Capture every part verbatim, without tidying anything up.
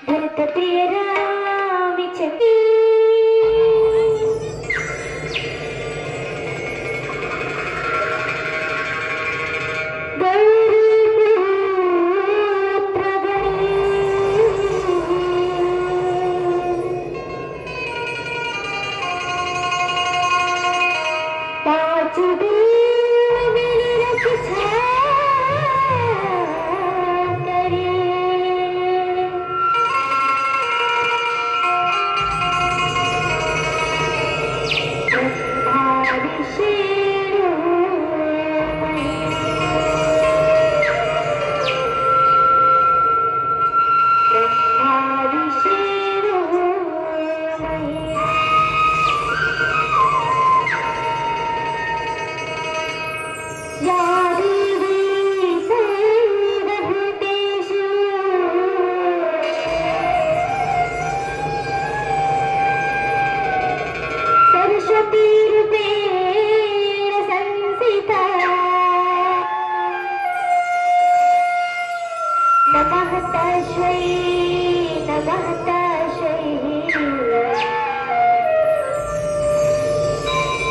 भरत प्रिय रामचंद्र, गौरी पुत्र गणेश। पांच दिन मिल रक्षा करे। ब्रह्मा विष्णु महेश। ब्रह्मा विष्णु महेश। या देवी सर्वभूतेषु सरस्वती रूपेण संस्थिता। नमः तस्मै, नमः तस्मै,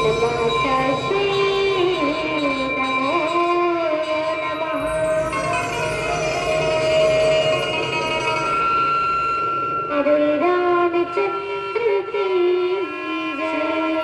नमः तस्मै, नमो नमः। अवै रामचंद्र की जय।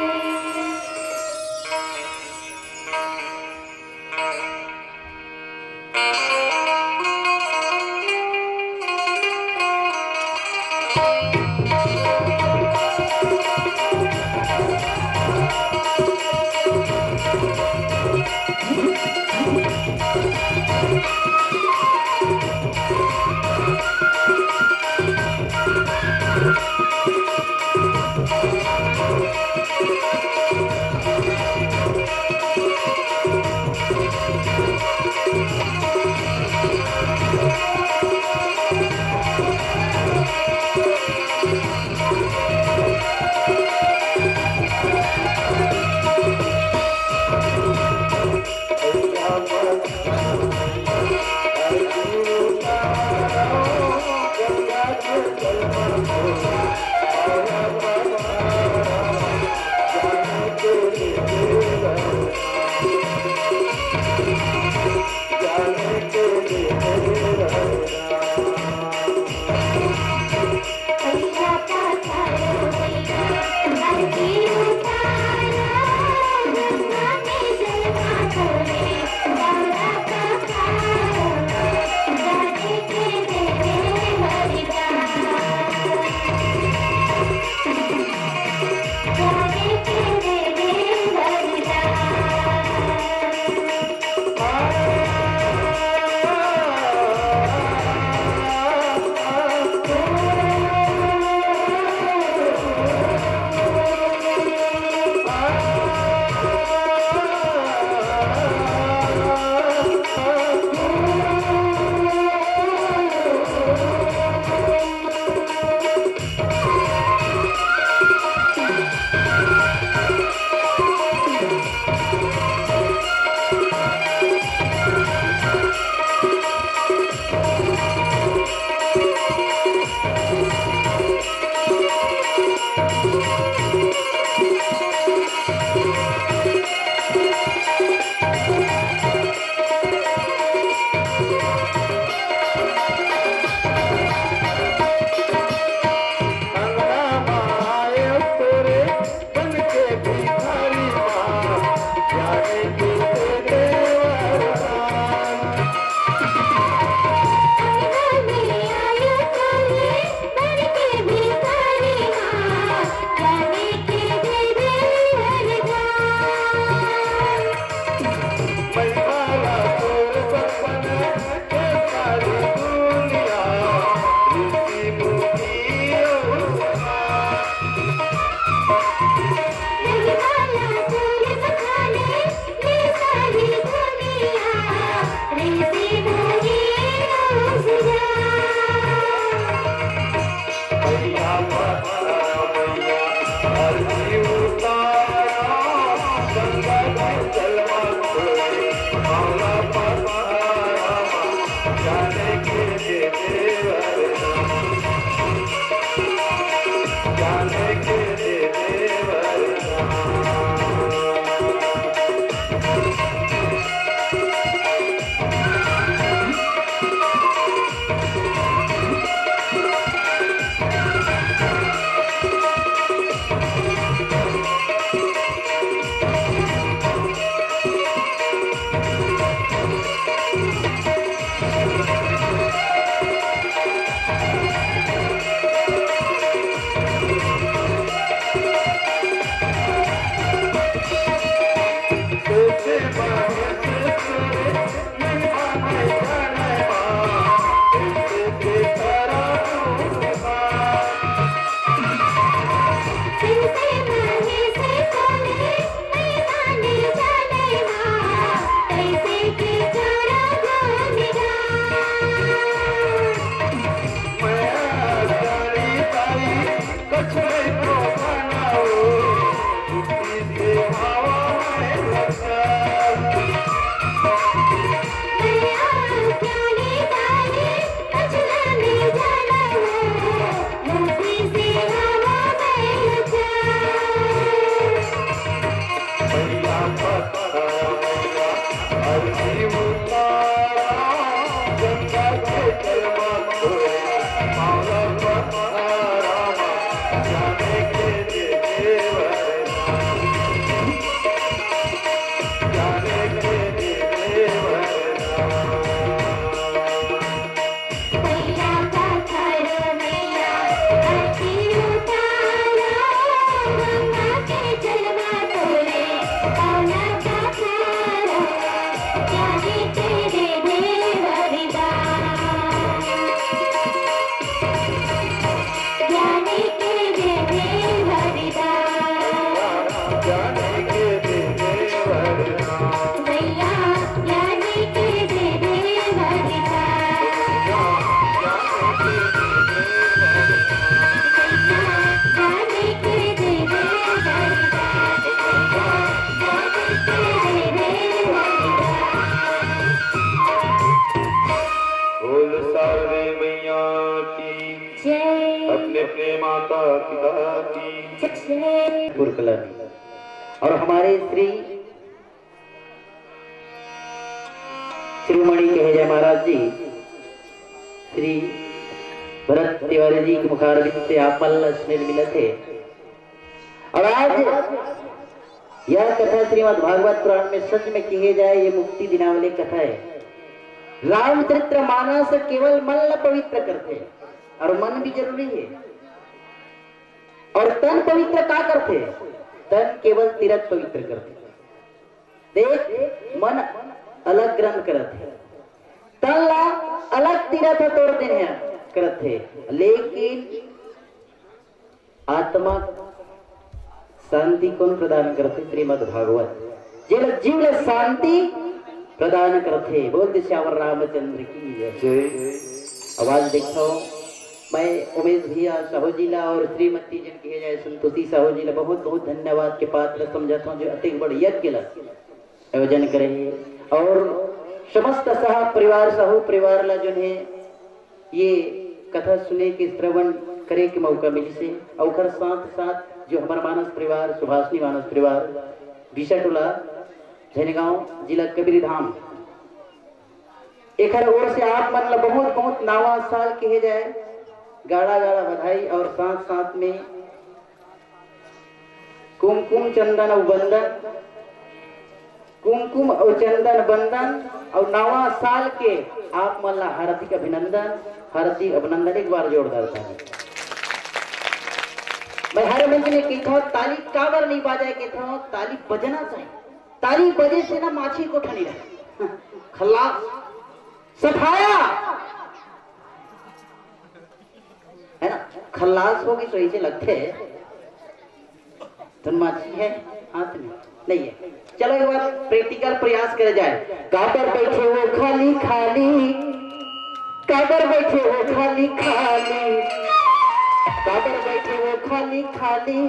बोल शारदे मैया की, जय। अपने अपने माता पिता की जय। गुरुकुलम। और हमारे श्री शिरोमणि कहे जाए महाराज जी, श्री भरत तिवारी जी के मुखारविंद से आप मन ला स्नेह मिलत हे। और आज यह कथा श्रीमद् भागवत पुराण में सच में कहे जाए, ये मुक्ति दिनावली कथा है। रामचरित्र मानस केवल मन ला पवित्र करथे, और मन भी जरूरी है। और तन पवित्र का करथे? तन केवल तीरथ पवित्र करथे। देख, मन अलग ग्रंथ करत हे, तन ला अलग तीरथ तोर देन हे, करत हे, लेकिन आत्मा शांति कौन प्रदान करथे? श्रीमद् भागवत। जेला जीव ला शांति प्रदान करथे। बोल दे सियावर रामचंद्र की जय। जय। आवाज देखता हूँ मैं उमेश भैया साहू जी ला और श्रीमती जिनकी है जय संतोषी साहू जी ला बहुत बहुत धन्यवाद के पात्र समझता हूँ, जो अतिक बड़ यज्ञ ला आयोजन करे हे और समस्त सह परिवार, साहू परिवार ला जो है ये कथा सुने के, श्रवण करे के मौका मिलिस हे। और ओकर साथ साथ जो हमर मानस परिवार, सुभाषिनी मानस परिवार, बीसा टोला, झनगांव, जिला कबीरधाम, एकर ओर से आप मन ला बहुत बहुत नवा साल कहे जाए, गाड़ा गाड़ा बधाई और साथ साथ में कुमकुम चंदन अउ बंदन, कुमकुम अउ चंदन बंदन अउ नवा साल के आप मन ला हार्दिक अभिनंदन, हार्दिक अभिनंदन। एक बार जोरदार ताली। मैं हर मंच में कहता हूँ, ताली काबर नहीं बाजाए कहता हूँ, ताली बजना चाहिए। ताली बजे से ना माछी को ठंडी रहे। खल्लास, सफाया, है ना, खल्लास होगी तो ऐसे लगते हैं। धनमाची है हाथ में, नहीं है। चलो एक बार प्रैक्टिकल प्रयास करे जाए। काबर बैठे हो खाली खाली, काबर बैठे हो खाली खाली, काबर बैठे हो खाली खाली,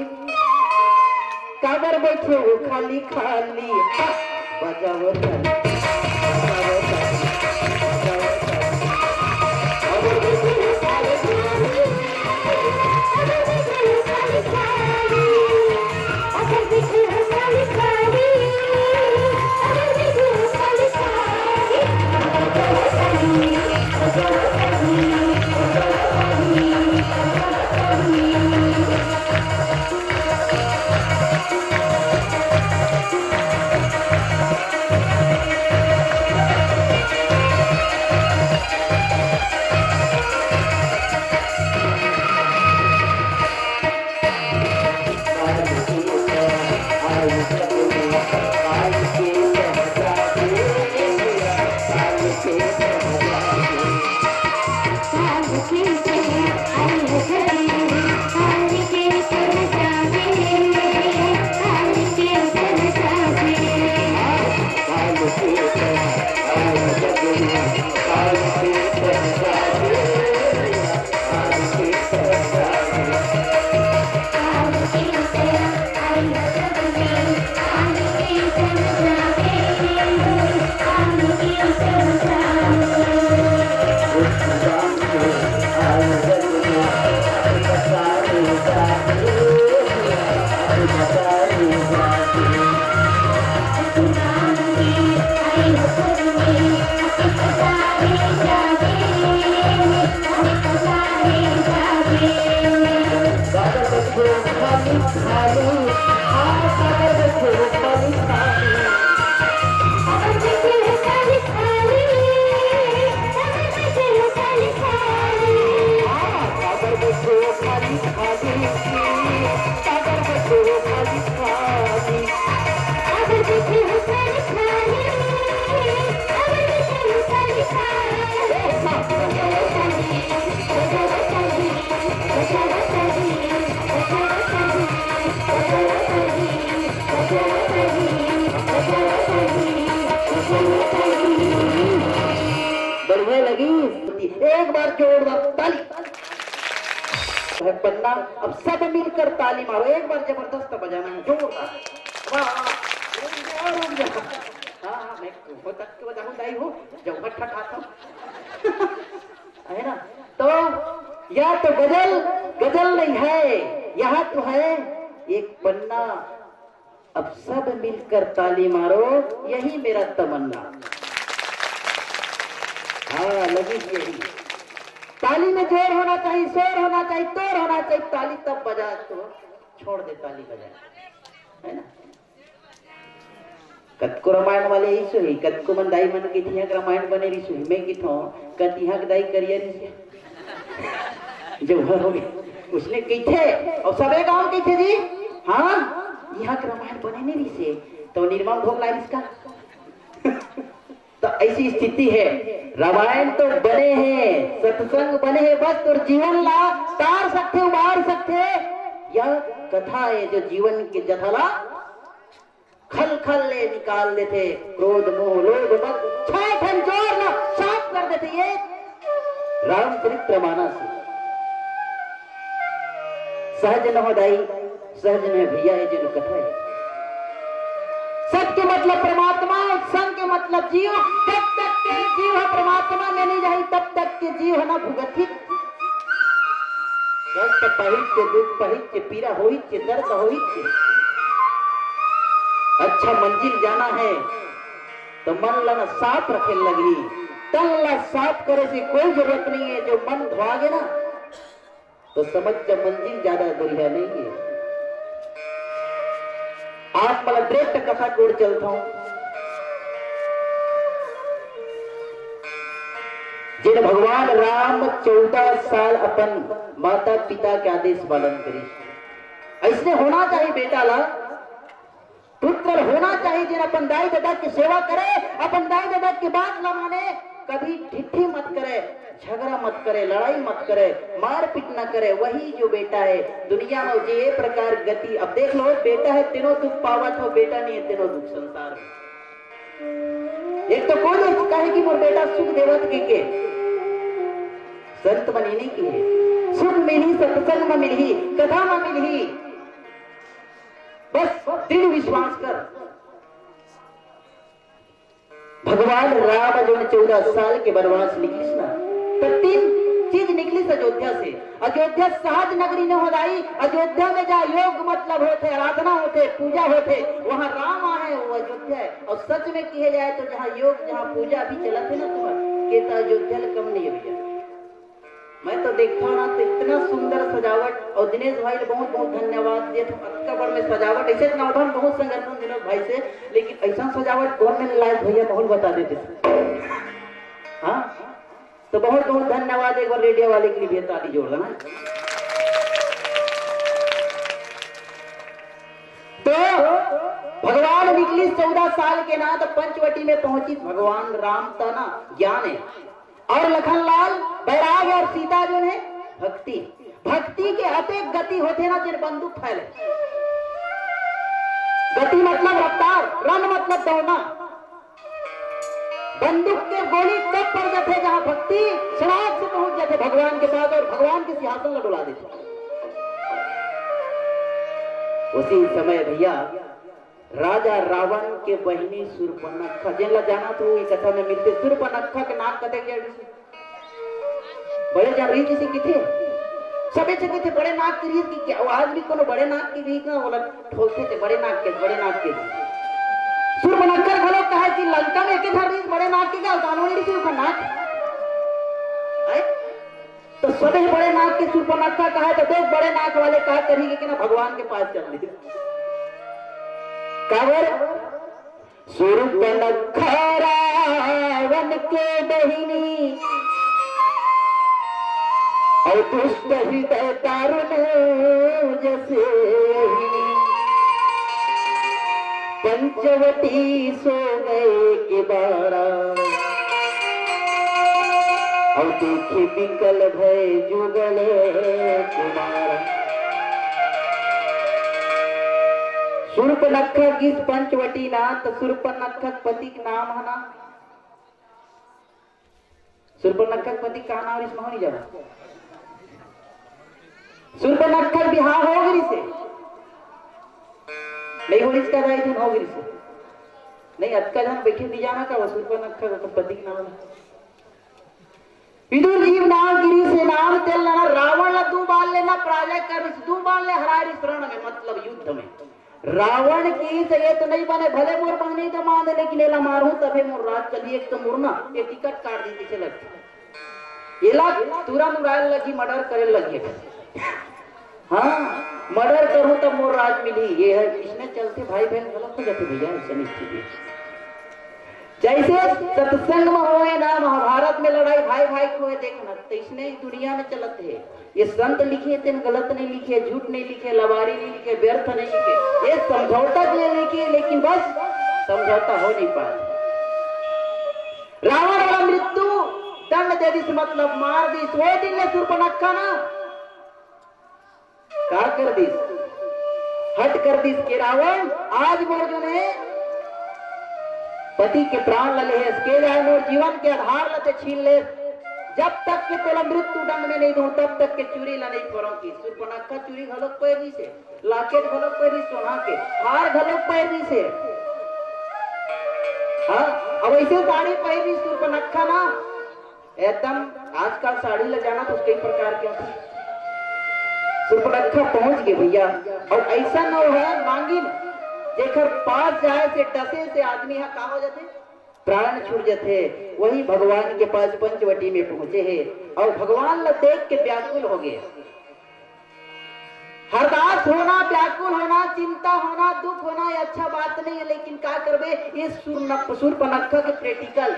काबर बैठे हो खाली खाली। बजाओ ताली, बजाओ ताली, बजाओ ताली। बढ़िया लगी। एक बार जोरदार ताली। है पन्ना, अब सब मिलकर ताली मारो, एक बार जबरदस्त बजाना है, जोरदार। वाह, वाह। रुक जा, रुक जा। हाँ, हाँ, मैं हो तक के बजाऊं दाई हो, जब मत ठठाता हूँ। है ना? तो यह तो गजल, गजल नहीं है, यह तो है एक पन्ना। अब सब मिलकर ताली मारो, यही मेरा तमन्ना। हाँ, लगी यही। ताली में जोर होना चाहिए, शोर होना चाहिए, तोर होना चाहिए, ताली तब बजा तो छोड़ दे, ताली बजा, है ना? कतको रामायण वाले ही सुही, कतको मन दाई मन के तिहा के रामायण बने रही सुही, मैं किथो कतिहा के दाई करिया रही। जौहर हो गए। उसने कही थे, और सबे गांव कही थे जी, हाँ, यहाँ के रामायण बने नहीं रही से, तो निर्मल भोग लाई इसका। तो ऐसी स्थिति है, रामायण तो बने हैं, सत्संग बने हैं, बस तोर जीवन ला तार सकते, उबार सकते। यह कथा है जो जीवन के जथला खल खल ले निकाल देथे, क्रोध मोह लोभ मद छह ठन जोर ला साफ कर देथे। ये रामचरित्र मानस हे। सहज न हो दाई, सहज न भैया, ये जो कथा है। सत के मतलब परमात्मा, संग के मतलब जीव। जब तक के जीव ह परमात्मा में नहीं जाही, तब तक के जीव ह ना भुगतही। कष्ट पहित के, दुख पहित के, पीरा होइत के, दर्द होइत के। अच्छा मंजिल जाना है तो मन ला ना साफ रखे लगही। तन ला साफ करे से कोई जरूरत नहीं है। जो मन धोआ गे ना, तो समझ जा मंजिल ज्यादा दूरिहा नहीं है। आप मला direct कथा कोड़ चलता हूं। जिन भगवान राम चौदह साल अपन माता पिता के आदेश पालन करी, ऐसने होना चाहिए बेटा ला। पुत्र होना चाहिए, जिन अपन दाई ददा की सेवा करे, अपन दाई ददा की बात ला माने, कभी ढिट्ठी मत करे, झगड़ा मत करे, लड़ाई मत करे, मारपीट न करे। वही जो बेटा है दुनिया में, जे ये प्रकार गति। अब देख लो, बेटा है तेनो दुख पावत हो, बेटा नहीं है तेनो दुख संसार में। एक तो कोई नहीं कहे कि मोर बेटा सुख देवत के, के संत मन ये नहीं कहे, सुख मिलही सत्संग में मिलही, कथा में मिलही। बस दृढ़ विश्वास कर। भगवान राम जो चौदह साल के वनवास निकलिस ना, तो तीन चीज निकलिस अयोध्या से। अयोध्या सहज नगरी न हो दाई। अयोध्या में जहाँ योग मतलब होथे, आराधना होथे, पूजा होथे, वहाँ राम आहे, वो अयोध्या है। और सच में किहे जाए तो जहाँ योग, जहाँ पूजा अभी चलत हे ना तुम्हार, के तो अयोध्या ले कम नहीं है भैया। मैं तो देखता हूँ ना, तो इतना सुंदर सजावट। और दिनेश भाई ल बहुत बहुत धन्यवाद देत हूँ, अतका बड़ में सजावट। ऐसे तो नवधन बहुत संगठन दिनेश भाई से, लेकिन ऐसा सजावट कौन में लायक भैया माहौल बता देते। हाँ, तो बहुत बहुत धन्यवाद। एक बार रेडियो वाले के लिए भी ताली जोड़ देना। तो भगवान निकलिस चौदह साल के ना, तो पंचवटी में पहुंचिस भगवान राम ता ना ज्ञान है, और लखन लाल बैराग है, और सीता जो है भक्ति। भक्ति के अतेक गति होथे ना, जेन बंदूक फैले। गति मतलब रफ्तार, run मतलब दौड़ना। बंदूक के गोली तब पड़ जाथे, जहां भक्ति सड़ाक से पहुंच जाथे भगवान के पास और भगवान के सिंहासन ला डुला देथे। उसी समय भैया, राजा रावण के बहिनी सुर्पनखा, जेन ला जानत हो, ये कथा में मिलथे। सुर्पनखा के नाक कतेक जड़ से बड़े जड़ रहिस, जैसे किथे, सबे जगह थे बड़े नाक के रहिस कि क्या? वो आज भी कोनो बड़े नाक के रहिस ना, ओला ठोलथे थे, बड़े नाक के, बड़े नाक के। सुर्पनखा घलो कहे कि लंका में एक ही धर रहिस बड़े नाक के, क्या उतानो नहीं रहिस ओकर नाक? आय? तो सबे बड़े नाक के सुर्पनखा कहा, तो देख बड़े नाक वाले का करी कि ना भगवान के पास चल दे। काबर? सुर्पनखा रावण के बहिनी, और दुष्ट हृदय दारुण जसे पंचवटी सो गए के बारा। और देखी विकल भय जुगल कुमार। सुर्पनखा गिस पंचवटी ना, त सुर्पनखा के पति के नाम ह ना, सुर्पनखा के पति के का नाम रिहिस, महू नइ जानव। सुर्पनखा के बिहाव हो गे रिहिसे, नइ हो रिहिस का दाई, हो गे रिहिसे। नहीं, अतका झन बइठे नइ जानव का, वो सुर्पनखा के पति के नाम ल। विदुर जी नाम गिरी से नाम तेल ना, रावण ला दू बाण ले ना पराजय कर, दू बाण ले हराय रिहिस रण में, मतलब युद्ध में। रावण के से ये तो नइ बने, भले मोर बहनी तो मान दे, लेकिन एला मारहूं तभे मोर राज चली। एक तो मुड़ना, ये टिकट काट दी पीछे लग। एला तुरंत उड़ाए लगही, मर्डर करे लगही। हाँ, मर्डर करहूं तब मोर राज मिलही। ये है, इसने चलते भाई बहन गलत हो जाते भैया, ऐसे नहीं चाहिए। जैसे सत्संग में होए ना, महाभारत में लड़ाई भाई भाई को होए, देखना, तो इसने दुनिया में चलत है। ये संत लिखे तेन गलत नहीं लिखे, झूठ नहीं लिखे, लबारी नहीं लिखे, व्यर्थ नहीं लिखे, ये समझौता के लिए लिखे, लेकिन बस समझौता हो नहीं पाया। रावण वाला मृत्यु दंड दे दिस, मतलब मार दिस। वो दिन ले सुर्पनखा ना का कर दिस, हट कर दिस के रावण, आज मोर जो ने पति के प्राण ल लेहे, के जाए मोर जीवन के आधार ल ते छीन ले, जब तक के तोला मृत्यु दंड में नहीं दूं, तब तक के चूरी ला नहीं फोड़ूं की। सुर्पनखा चूरी घलोक पहिर दिस हे, लाकेट घलोक पहिर दिस सोना के, हार घलोक पहिर दिस हे। हाँ, अब ऐसे साड़ी पहिर दिस सुर्पनखा ना, एकदम आजकल साड़ी ले जाना तो कई प्रकार के होथे। सुर्पनखा पहुंच गे भैया, अउ ऐसा न हो मांगिन, जेकर पास जाए से डसे से आदमी ह का हो जाथे, प्राण छूट जाथे। वही भगवान के पास पंचवटी में पहुंचे हे अउ भगवान ला देख के व्याकुल हो गे। हरदास होना, व्याकुल होना, चिंता होना, दुख होना, ये अच्छा बात नहीं है, लेकिन का करबे, ये सुर्न-, सुर्पनखा के प्रैक्टिकल।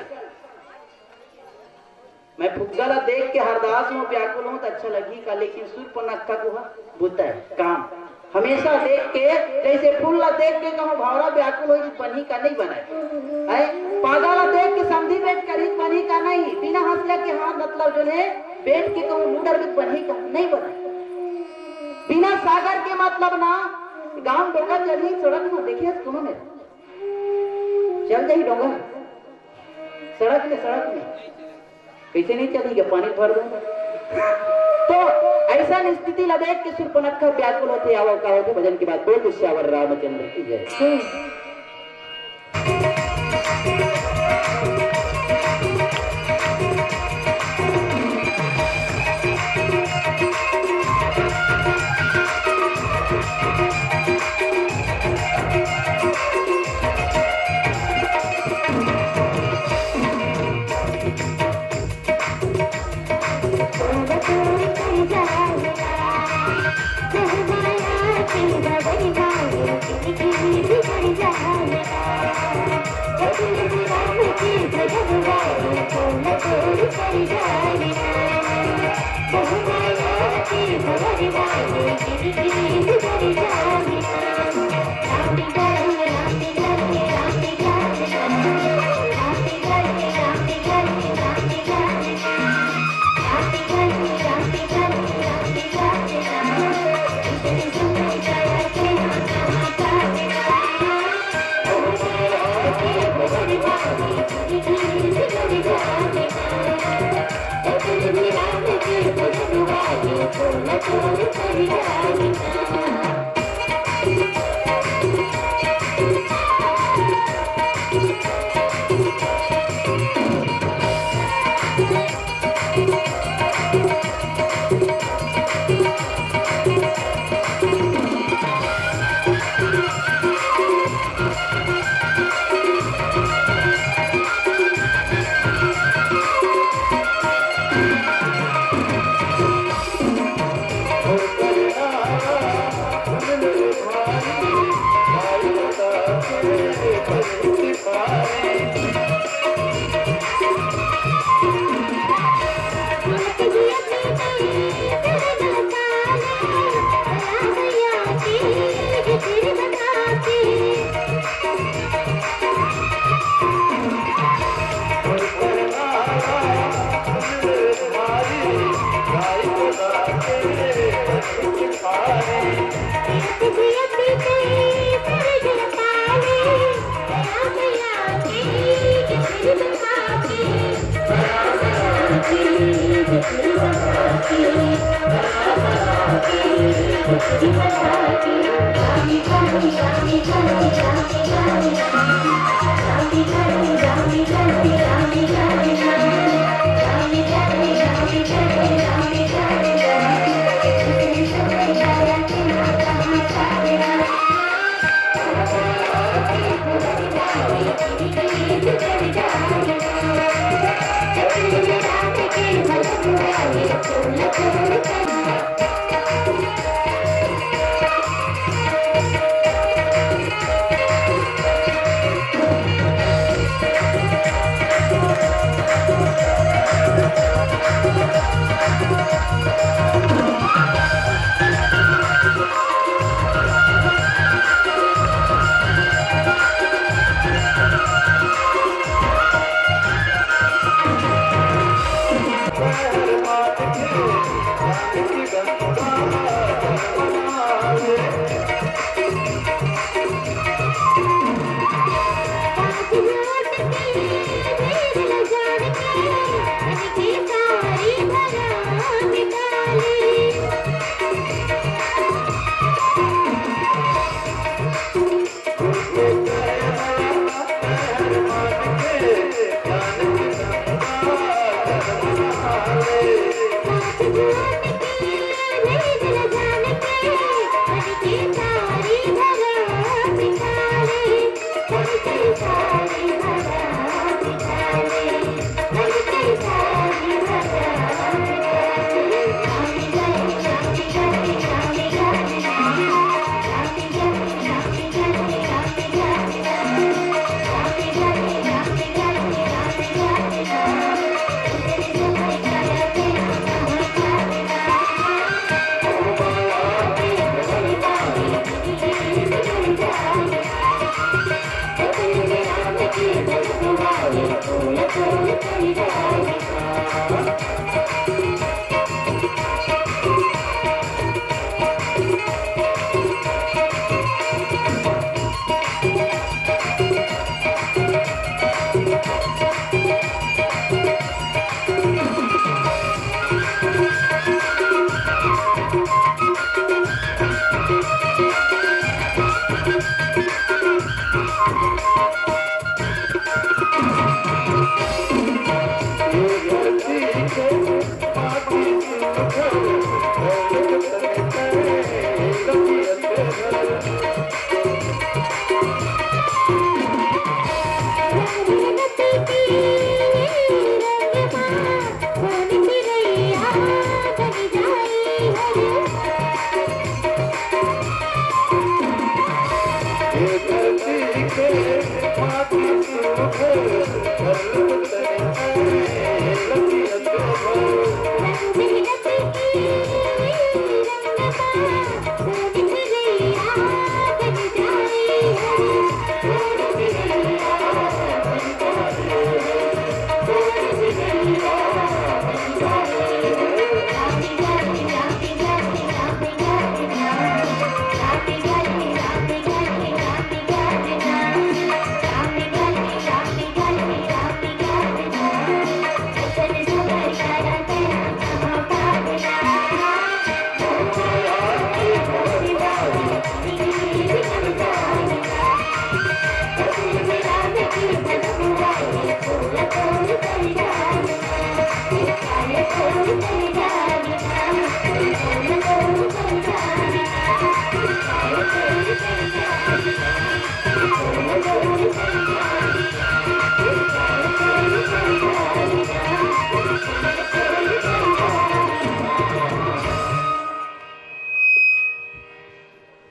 मैं फुग्गा ला देख के हरदास हूँ, व्याकुल हूँ, तो अच्छा लगही का, लेकिन सुर्पनखा को ह-, बुता है काम। हमेशा देख के, जैसे फूल ला देख के कहूँ भौरा व्याकुल हो, बनही का नहीं बनाए। है? पादा ला देख के समधी बैठ कर ही बनही का नहीं, बिना हंसिया के हाथ मतलब जो है, बैठ के कहूँ लूडर भी बनही का नहीं बनाए। बिना सागर के मतलब ना, गांव डोंगा चलही सड़क में, देखिए तुमने, चल जाही डोंगा सड़क में, सड़क में। कैसे नहीं चलेगा, पानी भर दो। तो ऐसा स्थिति ला देख के सुर्पनखा व्याकुल होथे, आवव का होथे भजन के बाद। बोल सियावर रामचंद्र की जय।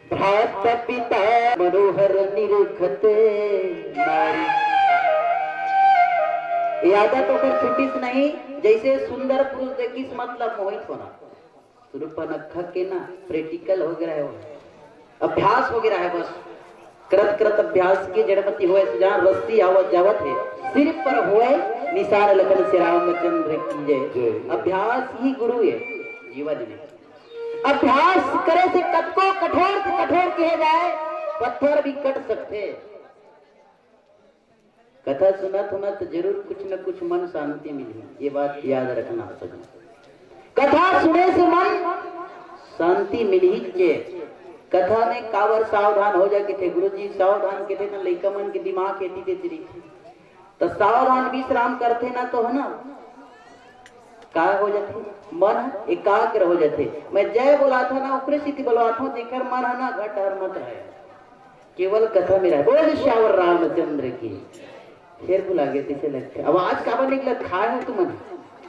भ्राता पिता मनोहर निरखत नारी। ये आदत ओकर छुटिस नहीं, जैसे सुंदर पुरुष देखिस मतलब मोहित होना। सुरूपनखा के ना practical हो गया है वो, अभ्यास हो गया है बस। करत करत अभ्यास के जड़मति होय, जहाँ रस्सी आवत जावत है, सिर पर होय निशान लखन श्री रामचंद्र की जय। जय। अभ्यास ही गुरु है जीवन में। अभ्यास करे से कतको कठोर से कठोर कहे जाए, पत्थर भी कट सकते। कथा सुनत हो ना तो जरूर कुछ न कुछ मन शांति मिली, ये बात याद रखना सभी। कथा सुने से मन शांति मिलही के। कथा में काबर सावधान हो जा कथे गुरुजी, सावधान कथे त लइका मन के दिमाग एती तेती रहिथे। त सावधान विश्राम करथे ना तो है ना, का हो जाथे? मन एकाग्र हो जाथे। मैं जय बोलाथों ना, ओकरे सेती बोलवाथों, जेकर मन है ना घट हर मत रहे, केवल कथा में रहे। बोल सियावर रामचंद्र की। फिर भुला गए, किसे लगते अब आज काबर निकलत खाए हो तुमन?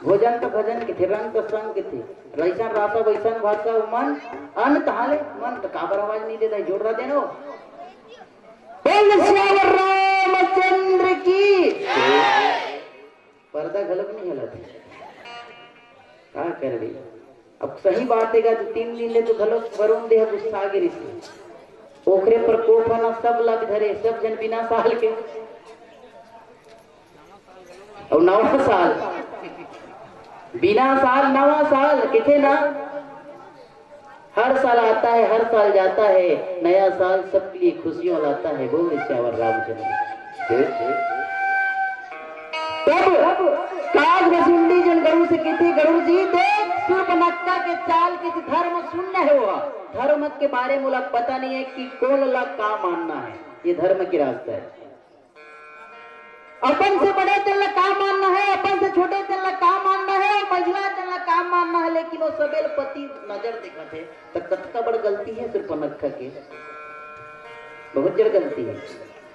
भोजन तो भजन के थे, रंग तो संग के थे, रैसन रासा वैसन भाषा मन। अन तहाले मन तो काबर आवाज नहीं देता है, जोरदार देनो। बोल सियावर रामचंद्र की। पर्दा घलोक नहीं हलत है। का करबे? अब सही बात है, दू तीन दिन ले तो घलोक वरुण देह गुस्सा गे रहिस। ओकरे प्रकोप ह ना सब ला धरे, सब झन बिना साल के। अउ नवा साल, बिना साल नवा साल, किथे ना? हर साल आता है, हर साल जाता है, नया साल सबके लिए खुशियों लाता है। बोल सियावर रामचंद्र। तब काग भसुंडी जन गरुड़ से किथे, गरुड़ जी देख, सूर्पनखा के चाल किथे, धर्म सुन्न हे वो। धर्म के बारे में ओला पता नहीं है कि कोन ला का मानना है, ये धर्म के रास्ता है। अपन से बड़े तेन ला का मानना है, अपन से छोटे तेन ला का मानना है, अउ मझिला तेन ला का मानना है, लेकिन वो सबेल पति नजर देखत हे, त कतका बड़ गलती है सूर्पनखा के, बहुत जड़ गलती है।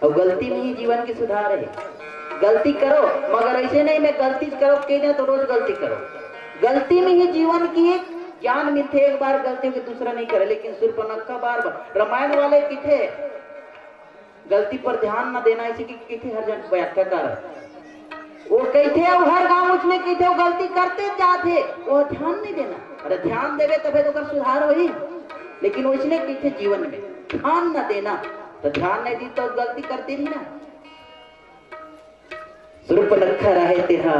अउ गलती में ही जीवन के सुधार है। गलती करो, मगर ऐसे नहीं मैं गलती करो के ना तो रोज गलती करो। गलती में ही जीवन की ज्ञान मिलथे, एक बार गलती होके दूसरा नहीं करे, लेकिन सूर्पनखा बार बार। रामायण वाले किथे गलती पर ध्यान न देना, इसी की किथे हर जन व्याख्या कर। वो कहिथे, वो हर गांव उसने कहिथे, वो गलती करते जाथे, वो ध्यान नहीं देना। अरे ध्यान देवे तबे तो ओकर सुधार होही, लेकिन उसने कहिथे जीवन में ध्यान न देना, तो ध्यान नहीं दी तो गलती करते रही ना। सूर्पनखा रहे तेहा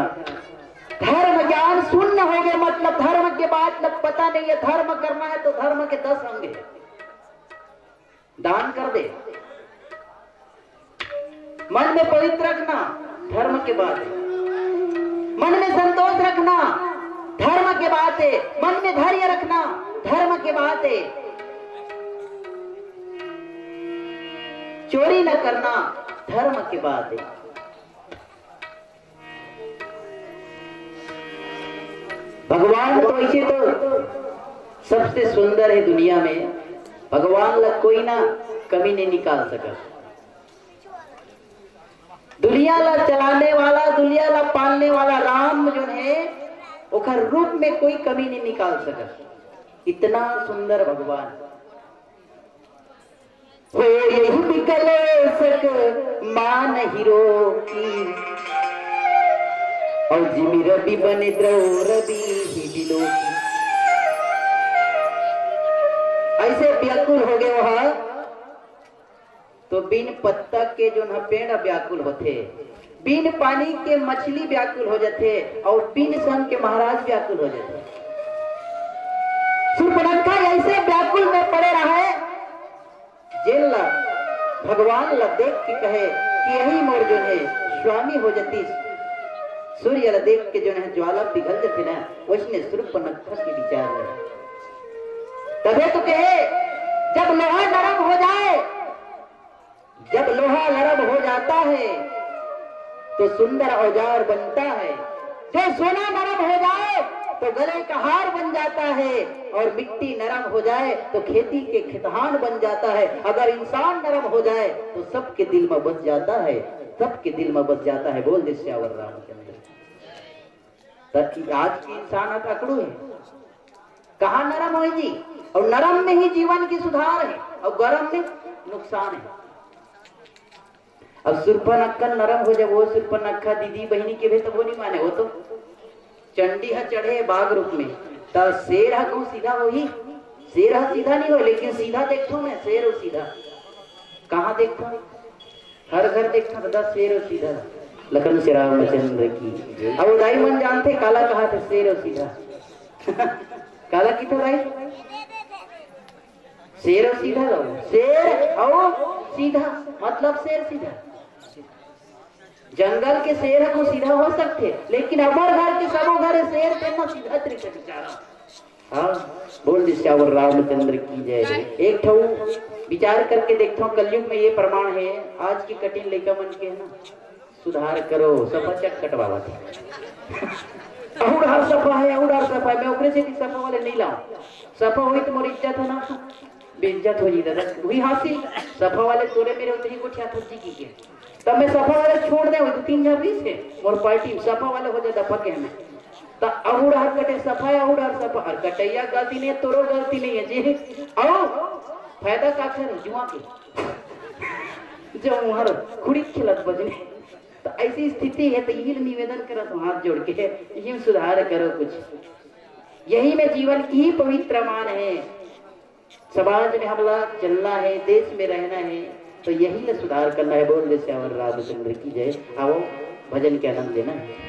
धर्म ज्ञान सुन्न हो गए, मतलब धर्म के बात ल पता नहीं है। धर्म करना है तो धर्म के दस अंग है। दान कर दे, मन में पवित्र रखना, धर्म के बात है। मन में संतोष रखना, धर्म के बात है। मन में धैर्य रखना, धर्म के बात है। चोरी न करना, धर्म के बात है। भगवान तो ऐसे तो सबसे सुंदर है दुनिया में, भगवान ला कोई ना कमी नहीं निकाल सकत। दुनिया ला चलाने वाला, दुनिया ला पालने वाला राम जो है, ओकर रूप में कोई कमी नहीं निकाल सकत। इतना सुंदर भगवान। हो यही विकलेशक मान हिरो की, और जिमि रवि बने द्रौ रवि ही बिलो की। ऐसे व्याकुल हो गए वह, तो बिन पत्ता के जो न पेड़ व्याकुल होथे, बिन पानी के मछली व्याकुल हो जाथे, और बिन सन के महाराज व्याकुल हो जाथे। सूर्पनखा ऐसे व्याकुल में पड़े रहे, जेन ला भगवान ला देख के कहे कि यही मोर जो है स्वामी हो जतीस। सूर्य ला देख के जो है ज्वाला पिघल जथे ना, वैसने सूर्पनखा के विचार है। तबे तो कहे, जब लोहा नरम हो जाए, जब लोहा नरम हो जाता है तो सुंदर औजार बनता है। जो सोना नरम हो जाए तो गले का हार बन जाता है, और मिट्टी नरम हो जाए तो खेती के खेतहान बन जाता है। अगर इंसान नरम हो जाए तो सबके दिल में बस जाता है, सबके दिल में बस जाता है। बोल दे सियावर रामचंद्र। त आज के इंसान ह अकड़ू है, कहाँ नरम होही जी? और नरम में ही जीवन की सुधार है, और गरम में नुकसान है। अब सुरपनखा नरम हो जाए, वो सुरपनखा दीदी बहिनी के भी तब वो नहीं माने, वो तो चंडी ह चढ़े बाघ रूप में, त शेर ह कहूँ सीधा होही? शेर ह सीधा नहीं हो, लेकिन सीधा देखो मैं, शेर हो सीधा। कहाँ देखो? हर घर देखो, बता शेर हो सीधा। लखन श्री रामचंद्र की। अब वो दाई मन जानते काला कहा थे शेर हो सीधा। काला की तो भाई? शेर हो सीधा लो। शेर हो सीधा, मतलब शेर सीधा। जंगल के शेर ह को सीधा हो सकथे, लेकिन हमर घर के सबो घर शेर के ना सीधा तरीके से चारा। हाँ, बोल दे सियावर रामचंद्र की जय। एक ठो विचार करके देखता हूँ, कलयुग में ये प्रमाण है, आज की कठिन लइका मन के है ना, सुधार करो, सफा चट कटवावत है। अउ डहर सफा है, अउ डहर सफा है, मैं ओकरे से भी सफा वाले नहीं लाऊं। सफा होई तो मोर इज्जत है ना, बेइज्जत हो जी दादा। वही हांसी, सफा वाले तोरे मेरे उतनी को क्या थोड़ी की के। तब मैं सफा वाले छोड़ दे, वो दो तीन जन रहिस हे मोर पार्टी में, सफा वाले हो जाए दफा के हमें। त अउ डहर कटे सफा, अउ डहर सफा, और कटैया गलती नहीं है, तोरो गलती नहीं है जी। अउ फायदा का करे जुआ के, जो उहर खुड़ी खेलत बजने। तो ऐसी स्थिति है, तो यही निवेदन करत हूँ हाथ जोड़ के, यही में सुधार करो कुछ। यही में जीवन की ही पवित्र मान है। समाज में हमला चलना है, देश में रहना है, तो यही में सुधार करना है। बोल दे सियावर रामचंद्र की जय। आओ, भजन के आनंद लेना है।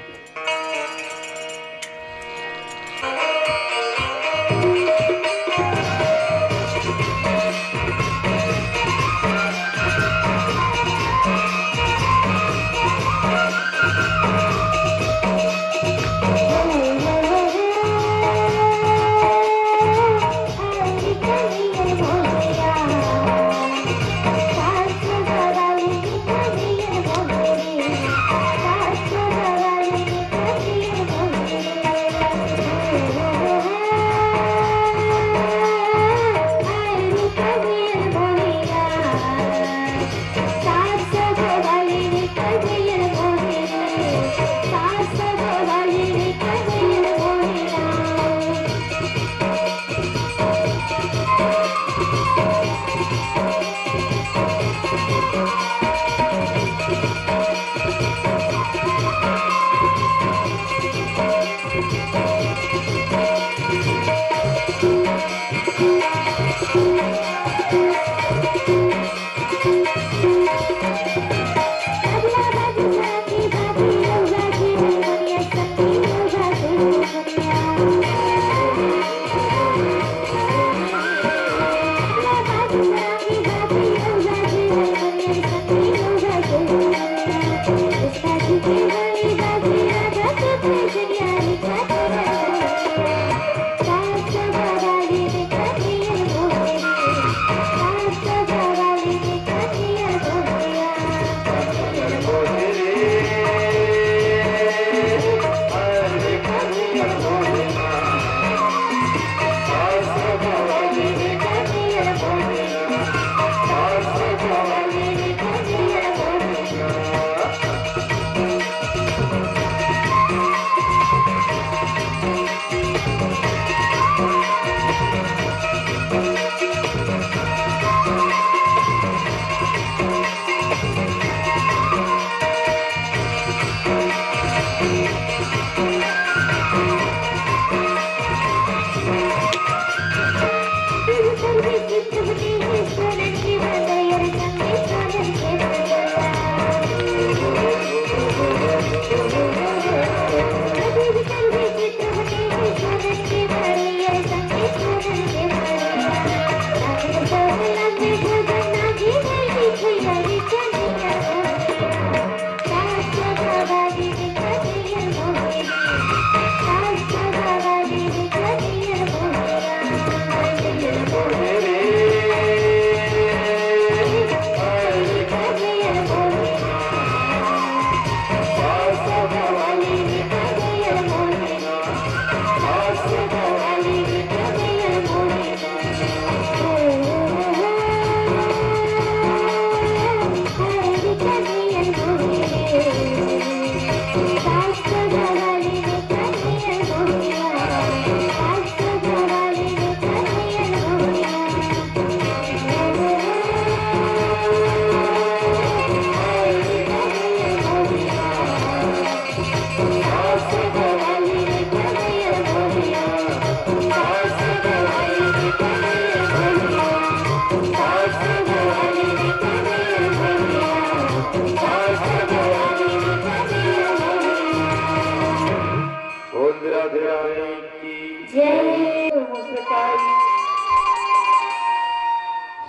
बोल राधे राधे की जय। मुस्काई।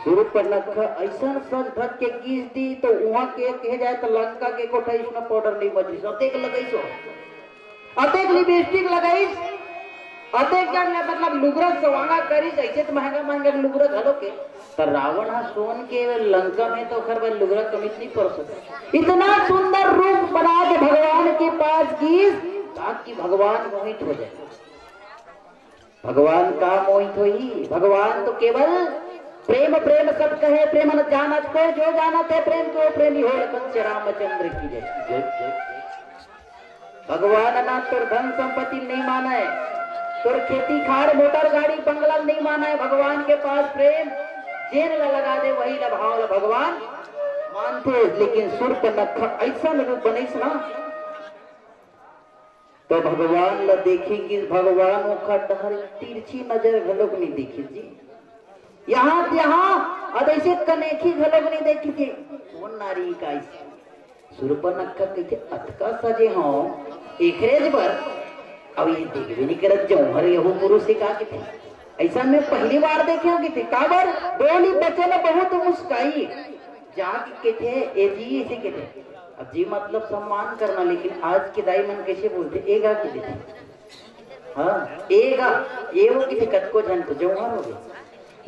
सूर्यपनख अइसन संग धन के किस दी तो उहाँ के कहे जाए तो लंका के कोठा इसमें पाउडर नहीं बची। अतेक लगई सो, अतेक लिपस्टिक लगई। अतेक जन ले मतलब लुगरा सवांगा करिस, अइसे त महंगा महंगा लुगरा घलो के। त रावण ह सोन के लंका में त ओखर बर लुगरा कमीच नइ पर सकय। इतना सुंदर रूप बना के भगवान के पास गिस, ताकि भगवान मोहित हो जाय। भगवान का मोहित होही? भगवान तो केवल प्रेम, प्रेम सब कहे, प्रेम न जानत कोई, जो जानत है प्रेम को प्रेमी हो। पंच रामचंद्र की जय। जय, जय। भगवान ना तोर धन संपत्ति नहीं माने, तोर खेती खार, मोटर गाड़ी, बंगला नहीं माने। भगवान के पास प्रेम जेन ला लगा दे, वही ला भाव ला भगवान मानथे। लेकिन सूर्पनखा ऐसा रूप बनइस ना, तो भगवान ला देखी कि भगवान ओखर डहर तिरछी नजर घलोक नहीं देखी जी। यहाँ, यहाँ, अब ऐसे कनेखी घलोक नहीं देखी जी। कौन नारी का ऐसे? सूर्पनखा कहिथे, "अतका सजे हंव एकरेच बर, अउ ये देखबे नहीं करत, जौहर यहू पुरुष हे का?" कहिथे, "ऐसा मैं पहली बार देखे हंव," कहिथे। काबर? बोली बचन बहुत मुस्काई। जाके कहिथे, "ए जी," ऐसे कहिथे। अब जी मतलब सम्मान करना, लेकिन आज के दाई मन कैसे बोलते, "ए गा," कहिथे। हाँ, ए गा, ए वो कहिथे, कतको झन तो जौहर हो गए।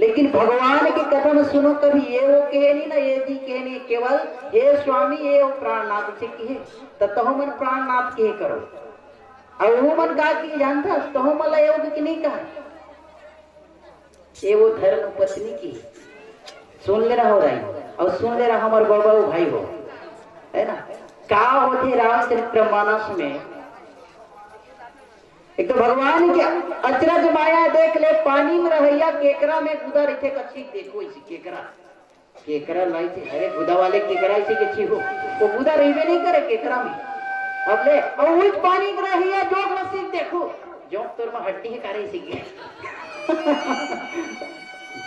लेकिन भगवान के कथा में सुनो, कभी ए वो कहे नहीं ना, ए जी कहे नहीं, केवल हे स्वामी, ए वो प्राणनाथ से कहे, त तहु मन प्राणनाथ कहे करो। अब वो मन का की जानता, तहु मन ला ए वो की नहीं कहा। ए वो धर्म पत्नी की। सुन ले रहा हो राई, अउ सुन ले रहा हमर बाबा हो, भाई हो, है ना? का होथे रामचरित्र मानस में? एक तो भगवान के अचरज माया देख ले, पानी में रहइया केकरा में गुदा रहिथे, कच्छी देखो इसे केकरा, केकरा लाई थी, अरे गुदा वाले केकरा इसे के छी हो, वो गुदा रहिबे नहीं करे केकरा में। अब ले, अउ उच पानी में रहइया जोंक ला सीख देखो, जोंक तोर में हड्डी हे कारे इसे के।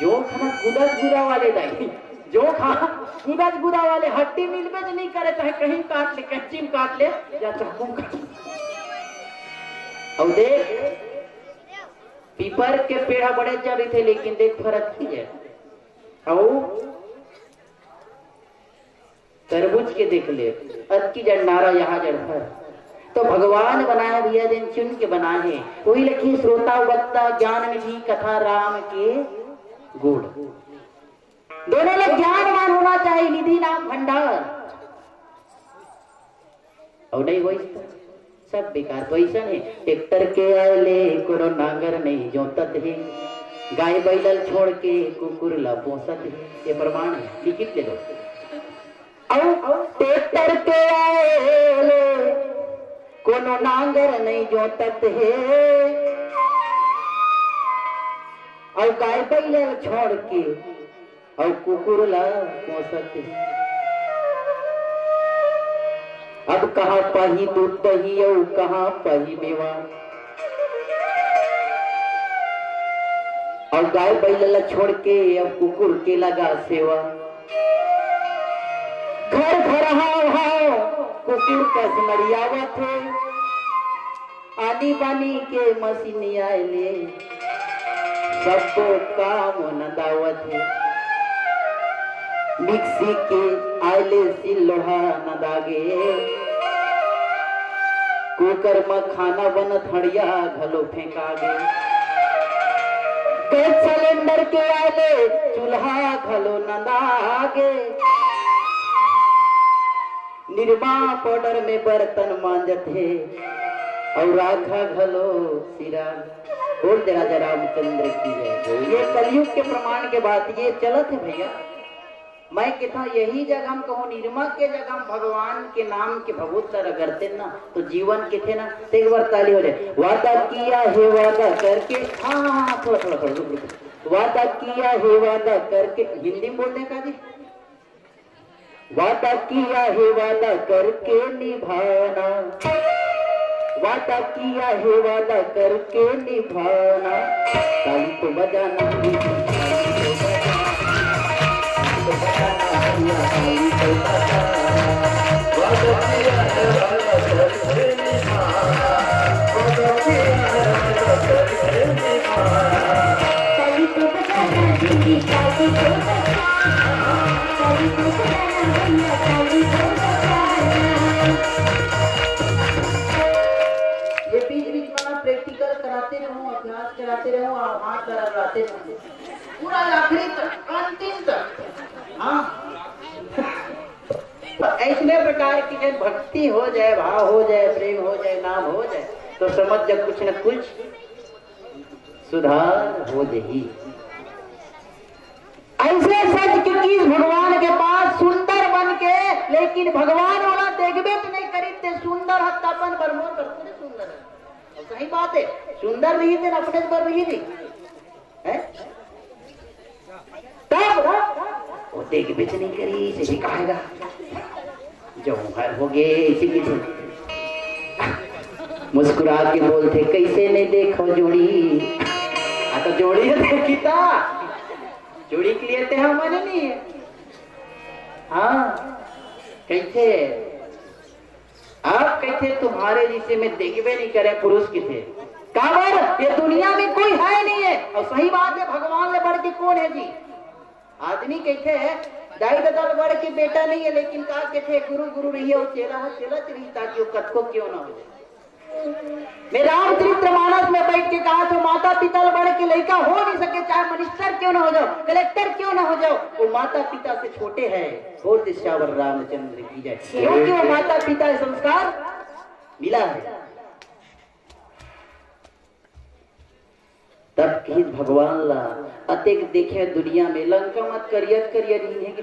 जोंक ना गुदा गुदा वाले दाई, जोंक हाँ गुदा गुदा वाले, हड्डी मिलबे ज नहीं करे, चाहे कहीं काट ले, कैंची में काट ले या चाकू में काट ले। अउ देख, पीपर के पेड़ ह बड़े जड़ रहिथे, लेकिन देख फरक की है। अउ तरबूज के देख ले, अतकी जड़ नारा यहाँ जड़ फर। तो भगवान बनाए भैया, जेन चुन के बनाए हे, वही लखी श्रोता वक्ता ज्ञान निधि कथा राम के गुण। दोनों लोग ज्ञानवान होना चाहिए, निधि नाम भंडार। अउ नहीं होइस त सब बेकार। तो अइसन हे, ट्रैक्टर के आए ले कोनो नांगर नहीं जोतत हे, गाय बैलल छोड़ के कुकुर ला पोसत हे। ये प्रमाण हे, लिखित ले लो। अउ ट्रैक्टर के आए ले कोनो नांगर नहीं जोतत हे, अउ गाय बैलल छोड़ के अउ कुकुर ला पोसत हे। अब कहाँ पाही दूध दही अउ कहाँ पाही मेवा। अउ गाय बैल ला छोड़ के अब कुकुर के लगा सेवा। घर घर हाव हाव कुकुर कस नरियावत हे। आनी बानी के मशीन आए ले सब्बो काम नंदावत हे। मिक्सी के आए ले सिल लोढ़ा नंदागे। कुकर म खाना बनत हड़िया घलो फेंकागे। गैस सिलेंडर के आए ले चूल्हा घलो नंदागे। निरमा पाउडर में बर्तन मांजत हे अउ राखा घलो सिरा। बोल दे राजा रामचंद्र की जय। ये कलयुग के प्रमाण के बात ये चलत हे भैया। मैं कहता यही जगह हम कहूँ निरमा के जगह हम भगवान के नाम के भभूत ला रगड़ते ना तो जीवन के थे ना। तो एक बार ताली हो जाए। वादा किया है वादा करके, हाँ हाँ हाँ, थोड़ा थोड़ा थोड़ा रुक रुक। वादा किया है वादा करके, हिंदी में बोल दे का जी। वादा किया है वादा करके निभाना, वादा किया है वादा करके निभाना। ताली तो बजाना, ताली तो बजाना, ताली तो बजाना, ताली तो बजाना। वादा किया है वादा करके निभाना, वादा किया है वादा करके निभाना। ताली तो बजाना, ताली तो बजाना। ये बीच बीच में ना प्रैक्टिकल कराते रहूं अपना। चलाते रहो, आप हाथ लगा लड़ाते रहो। पूरा आखिरी तक, अंतिम तक। हाँ। तो ऐसने प्रकार की जब भक्ति हो जाए, भाव हो जाए, प्रेम हो जाए, नाम हो जाए, तो समझ जा कुछ न कुछ सुधार हो जाही। ऐसे सच के चीज भगवान के पास सुंदर बन के, लेकिन भगवान वाला देखबे तो नहीं करी, ते सुंदर है तपन बर मोर बर पूरे सुंदर है। और सही बात है, सुंदर रही थे ना, अपने बर रही थी। हैं? तब वो देखबे तो नहीं करी, इसे भी कहेगा, "जौहर हो गए, इसी की तो।" मुस्कुरा के बोलते, "कैसे नहीं देखो जोड़ी?" आ तो जोड़ी है देखी ता। जोड़ी के लिए ते हम मने नहीं है। हाँ, कैसे? आप कहते, "तुम्हारे जिसे मैं देखबे नहीं करे पुरुष किसे।" काबर? ये दुनिया में कोई है नहीं है। और सही बात है, भगवान ले बढ़ के कौन है जी? आदमी कहते हैं, "दाई ददा ले बढ़ के बेटा नहीं है," लेकिन का कहते हैं, "गुरु गुरु रही है और चेला है, चेला च रही, ताकि वो कतको क्यों ना हो जाए।" मैं रामचरित्र मानस में बैठ के कहा तो माता पिता ले बढ़ के लड़का हो नहीं सके, चाहे मिनिस्टर क्यों ना हो जाओ, कलेक्टर क्यों ना हो जाओ, वो माता पिता से छोटे हैं। बोल दे सियावर रामचंद्र की जय। क्योंकि वो माता पिता से संस्कार मिला है। तब कहिस भगवान ला, "अतेक देखे दुनिया में, लंका मत करियत करिया नहीं है कि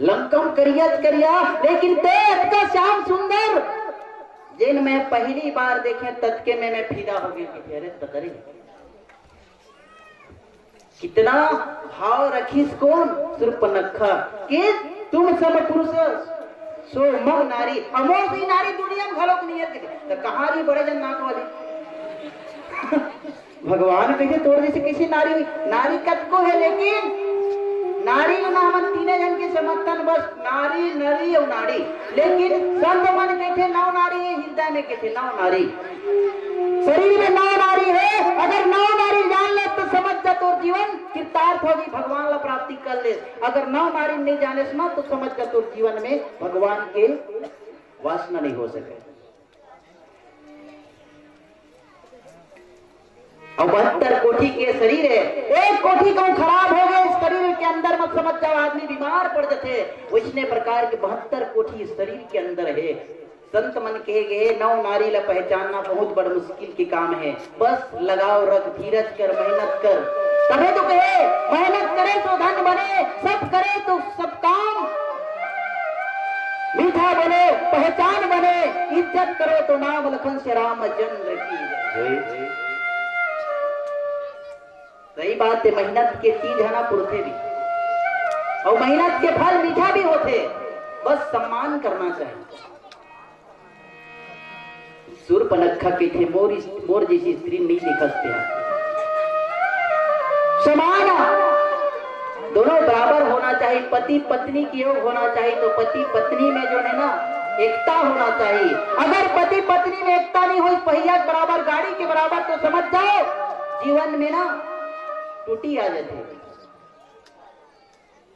लंकम करियत करिया, लेकिन ते अतका श्याम सुंदर, जेन मैं पहली बार देखे, ततके में मैं फिदा हो गई।" कि अरे ततरी, कितना भाव रखिस कौन? शूर्पणखा। कि तुम सम पुरुष सो मम नारी, अमोसी नारी दुनिया में घलोक नहीं है। तो कहाँ रही बड़े जन नाक वाली? भगवान कहिथे तोर जैसे किसी नारी हुई, नारी कतको है, लेकिन नारी ना हमन तीने जन के समर्थन बस, नारी, नरी और नाड़ी। लेकिन संत मन कहिथे नौ नारी है, हृदय में कहिथे नौ नारी, शरीर में नौ नारी है। अगर नौ नारी जान ले तो समझ जा तोर जीवन कृतार्थ होगी, भगवान ला प्राप्ति कर ले। अगर नौ नारी नहीं जाने सुना तो समझ जा तोर जीवन में भगवान के वासना नहीं हो सके। और बहत्तर कोठी के शरीर है, एक कोठी कहूं खराब हो गए इस शरीर के अंदर, मत समझ जाओ आदमी बीमार पड़ जाते। वैसने प्रकार के बहत्तर कोठी इस शरीर के अंदर है। संत मन कहे गए, नौ नारी ला पहचानना बहुत बड़ मुश्किल के काम है। बस लगाव रख, धीरज कर, मेहनत कर, तबे तो कहे, मेहनत करे तो धन बने, सब करे तो सब काम मीठा बने, पहचान बने, इज्जत करो तो नाम लखन से रामचंद्र की जय। जय। सही बात है, मेहनत के चीज है ना पुरथे भी, और मेहनत के फल मीठा भी होते, बस सम्मान करना चाहिए। शूर्पणखा कहिथे, "मोर इस-, मोर जैसी स्त्री नहीं देखत तेहा।" समान, दोनों बराबर होना चाहिए, पति पत्नी के योग होना चाहिए, तो पति पत्नी में जो है ना, एकता होना चाहिए। अगर पति पत्नी में एकता नहीं हो, पहिया के बराबर, गाड़ी के बराबर, तो समझ जाओ जीवन में ना टूटी आ जाती है।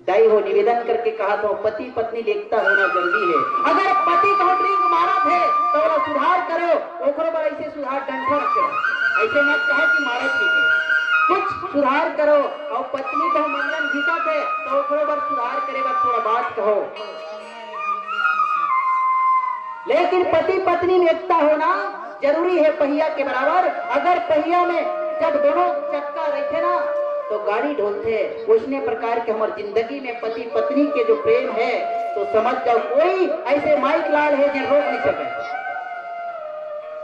दाई हो, निवेदन करके कहा था, पति पत्नी ले एकता होना जरूरी है। अगर पति कहूं drink मारत है, तो ओला सुधार करो, ओकरो बर ऐसे सुधार डंठा रखे, ऐसे मत कहो कि मारत नहीं है। कुछ सुधार करो, और पत्नी कहूं मंजन घिसत है, तो ओकरो बर सुधार करे बर थोड़ा बात कहो। लेकिन पति पत्नी में एकता होना जरूरी है पहिया के बराबर। अगर पहिया में जब दोनों चक्का रहिथे ना, तो गाड़ी ढोलथे। उसने प्रकार के हमार जिंदगी में पति पत्नी के जो प्रेम है, तो समझ जाओ कोई ऐसे माइक लाल है जो रोक नहीं सके,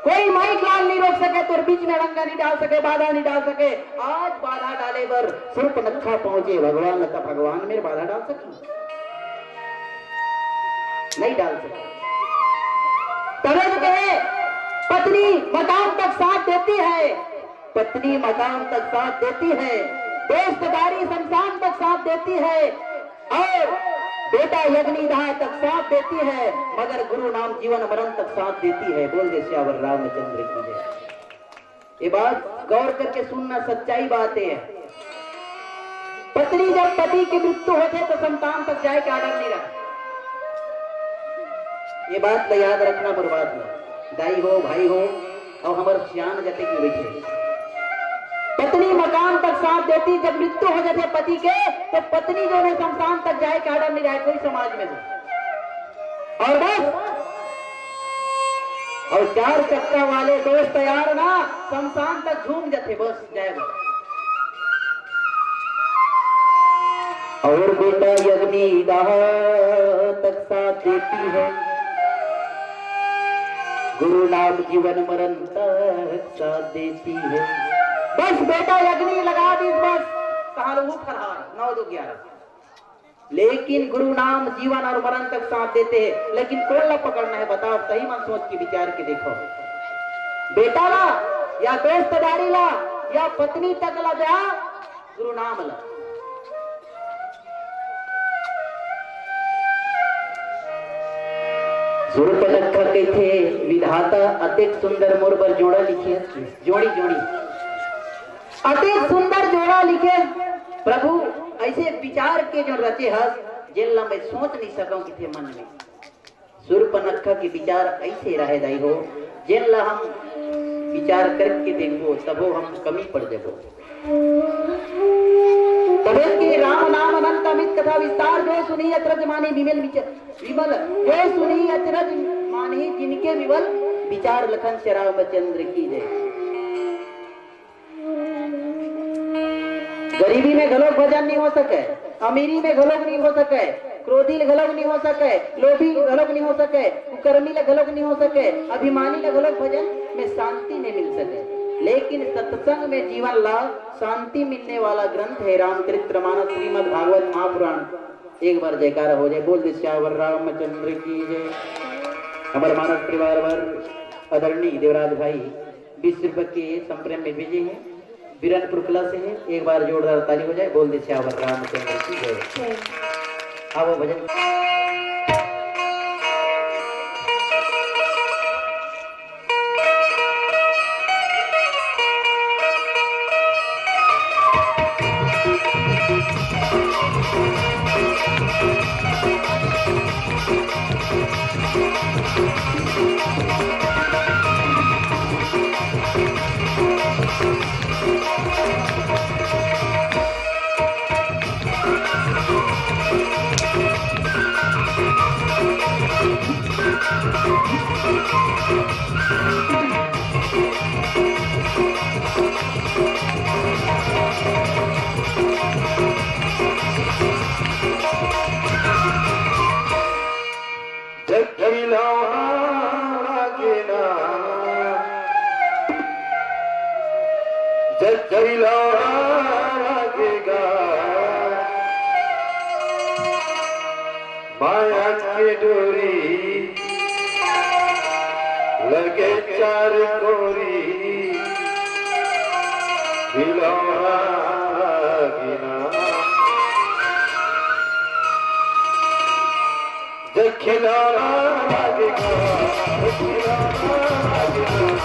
कोई माइक लाल नहीं रोक सके, तो बीच में अड़ंगा नहीं डाल सके, बाधा नहीं डाल सके। आज बाधा डाले बर शूर्पणखा पहुंचे भगवान, तब भगवान में बाधा डाल सके? नहीं डाल सके। तबे तो कहे, पत्नी मकान तक साथ देती है, पत्नी मकान तक साथ देती है, दोस्तदारी शमशान तक साथ देती है, और बेटा अग्निदाह तक साथ देती है, मगर गुरु नाम जीवन मरण तक साथ देती है। बोल दे सियावर रामचंद्र की जय। ये बात गौर करके सुनना, सच्चाई बात है। पत्नी जब पति की मृत्यु होते तो संतान तक जाए के order नहीं रहा। ये बात ला याद रखना, बर्बाद ना। दाई हो, भाई हो, और हमारे सियान जते भी बैठे, पत्नी मकान तक साथ देती, जब मृत्यु हो जाथे पति के, तो पत्नी जो है शमशान तक जाए के order नहीं रहे कोई समाज में से। और बस, और चार चक्का वाले दोस्त यार ना शमशान तक झूम जाते, बस जाए बस। और बेटा अग्नि दाह तक साथ देती है, गुरु नाम जीवन मरण तक साथ देती है। बस बेटा अग्नि लगा दी, बस कहा लो वो फरहार नौ दो ग्यारह। लेकिन गुरु नाम जीवन और मरण तक साथ देते हैं। लेकिन कौन ला पकड़ना है बताओ, सही मन सोच के विचार के देखो, बेटा ला या दोस्तदारी ला या पत्नी तक ला जा गुरु नाम ला। सूर्पनखा कहिथे, विधाता अतेक सुंदर मोर बर जोड़ा लिखे, जोड़ी जोड़ी अतेक सुंदर जोड़ा लिखे। प्रभु ऐसे विचार के जो रचे हस, जेन ला मैं सोच नहीं सकूं किथे मन में। सूर्पनखा के विचार ऐसे रहे दाई हो, जेन ला हम विचार करके देखबो तबो हम कमी पड़ जबो। तबे के राम नाम अनंत अमित कथा विस्तार, जो सुनी अचरज मानी विमल विच-, विमल, जो सुनी अचरज मानी जिनके विमल विचार, लखन श्री रामचंद्र की जय। गरीबी में घलोक भजन नहीं हो सके, अमीरी में घलोक नहीं हो सके, क्रोधी ले घलोक नहीं हो सके, लोभी घलोक नहीं हो सके, कुकर्मी ले घलोक नहीं हो सके, अभिमानी ले घलोक भजन में शांति नहीं मिल सके। लेकिन सत्संग में जीवन ला शांति मिलने वाला ग्रंथ है रामचरित्र मानस, श्रीमद् भागवत महापुराण। एक बार जयकारा हो जाए, बोल दे सियावर रामचंद्र की जय। हमारे मानस परिवार वर आदरणीय देवराज भाई बीस रुपए के संप्रेम में भेजे हैं, बिरनपुर कला से है। एक बार जोरदार ताली हो जाए, बोल दे सियावर रामचंद्र की जय। जय। आओ भजन। जग खिलौना लागे ना, जग खिलौना लागेगा, माया के डोरी लगे चार कोरी, खिलौना लागे ना। जग खिलौना लागेगा, खिलौना लागेगा।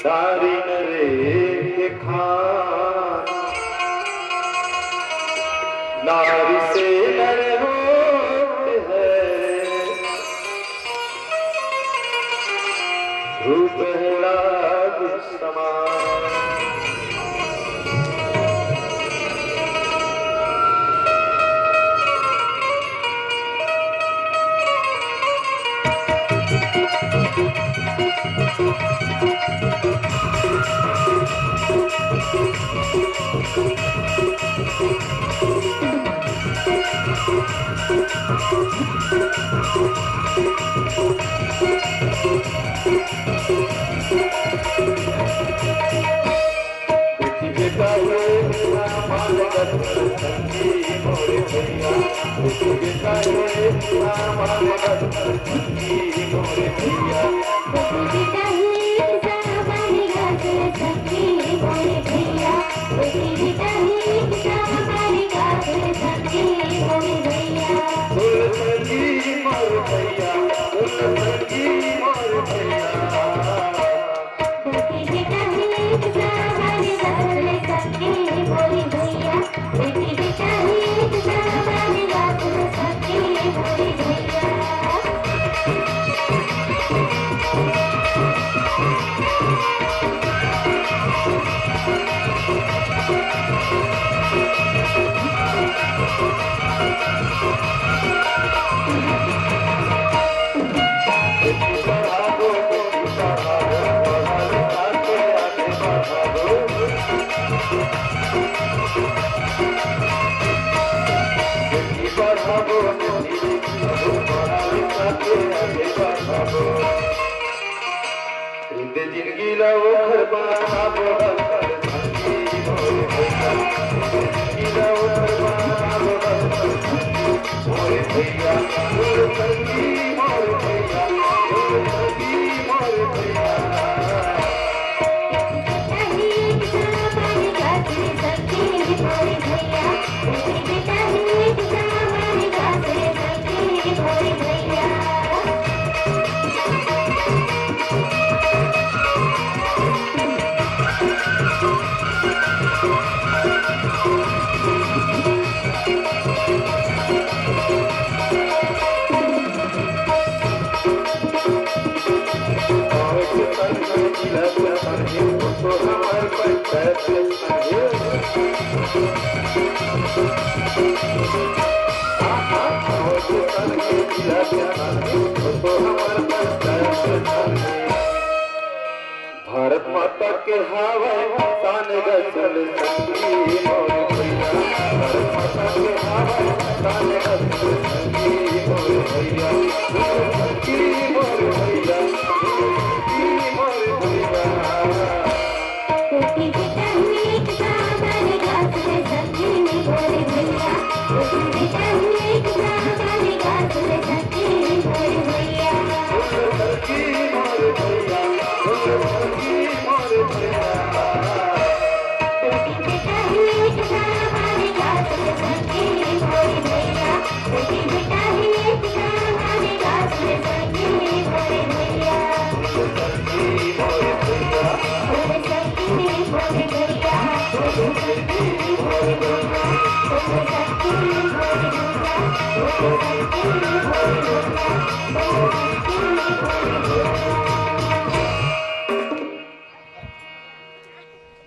नारी नरे के खान, नारी से नर होत है, रूप है राग समान। जिंदगी ला ओखर बनाबो, जिंदगी ला ओखर बनाबो, मोरे भैया, मोरे भैया। भारत माता के हावय शान ग सुन संगी मोर भैया। भारत माता के हावय शान ग सुन संगी मोर भैया। सुन संगी मोर भैया, सुन संगी मोर भैया।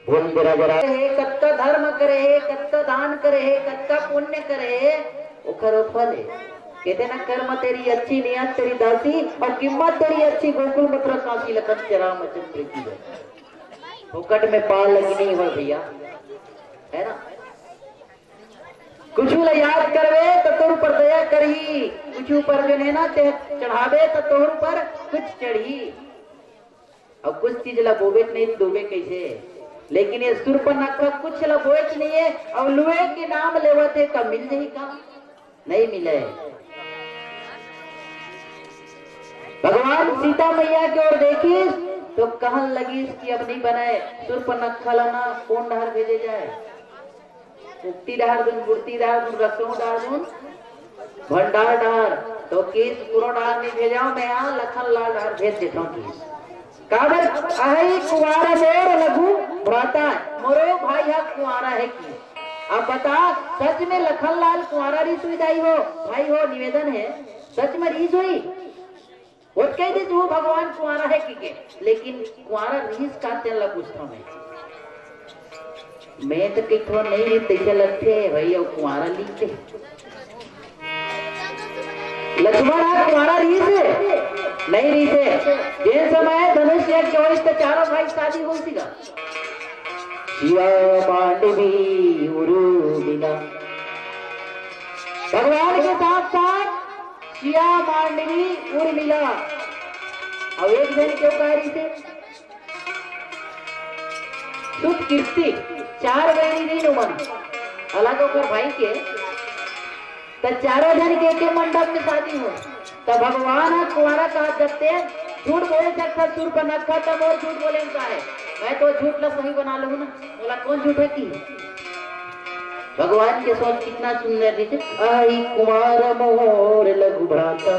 बोल बराबर। हे, कतका धर्म करे हे, कतका दान करे हे, कतका पुण्य करे हे, ओकर फल हे। कहते ना, कर्म तेरी अच्छी, नियत तेरी दासी, और कीमत तेरी अच्छी, गोकुल मथुरा काशी लखन श्री राम अचल प्रीति है। फोकट में पार लगी नहीं हो भैया, है ना? कुछु ला याद करबे त तोर ऊपर दया करही, कुछु ऊपर जो है ना ते चढ़ाबे त तोर ऊपर कुछ चढ़ही। अब कुछ चीज ला बोबे नहीं, डूबे कैसे? लेकिन ये सुर्पनखा कुछ ला बोएच नहीं है, और लुए के नाम लेवत है, का मिल जाही का? नहीं मिले। भगवान सीता मैया के ओर देखिस तो कहन लगिस कि अब नहीं बने, सुर्पनखा ला ना कोन डहर भेजे जाए? उक्ती डहर दुन, बुड़ती डहर दुन, रसों डहर दुन, भंडार डहर। तो किस कुरो डार नहीं भेजाओ, मैं आ लखन लाल डार भेज देता हूँ किस। काबर अहई कुंवारा मोर लघु भ्राता, मोरो भाई हा कुंवारा है कि। अब बता, सच में लखन लाल कुंवारा रीस हुई दाई हो, भाई हो, निवेदन है, सच में रीस हुई? वो कह दे तू भगवान कुंवारा है कि के, लेकिन कुंवारा रीस का तेन ला पूछता मैं। मैं तो किथो नहीं रीस तैसे लगते भाई, और कुंवारा लिखते। लक्ष्मण आज कुंवारा रीस है, नहीं रीस है। जिन समय धनुष यज्ञ होइस तो चारों भाई शादी होइस गा। शिवा मांडवी उर्मिला। भगवान के साथ साथ शिवा मांडवी उर्मिला। अब एक जन क्यों कह रही थे? सुत कीर्ति, चार बहनी रीन उमन, अलग ओकर भाई के, त चारों जन के एके मंडप में शादी हो। त भगवान ह कुंवारा कहा जब ते झूठ बोल सकता सूर्पनखा, तब और झूठ बोले का है? मैं तो झूठ ला सही बना लूँ ना, बोला कौन झूठ है की? भगवान के सोच कितना सुंदर दिखे। आई कुमार मोर लघु भ्राता,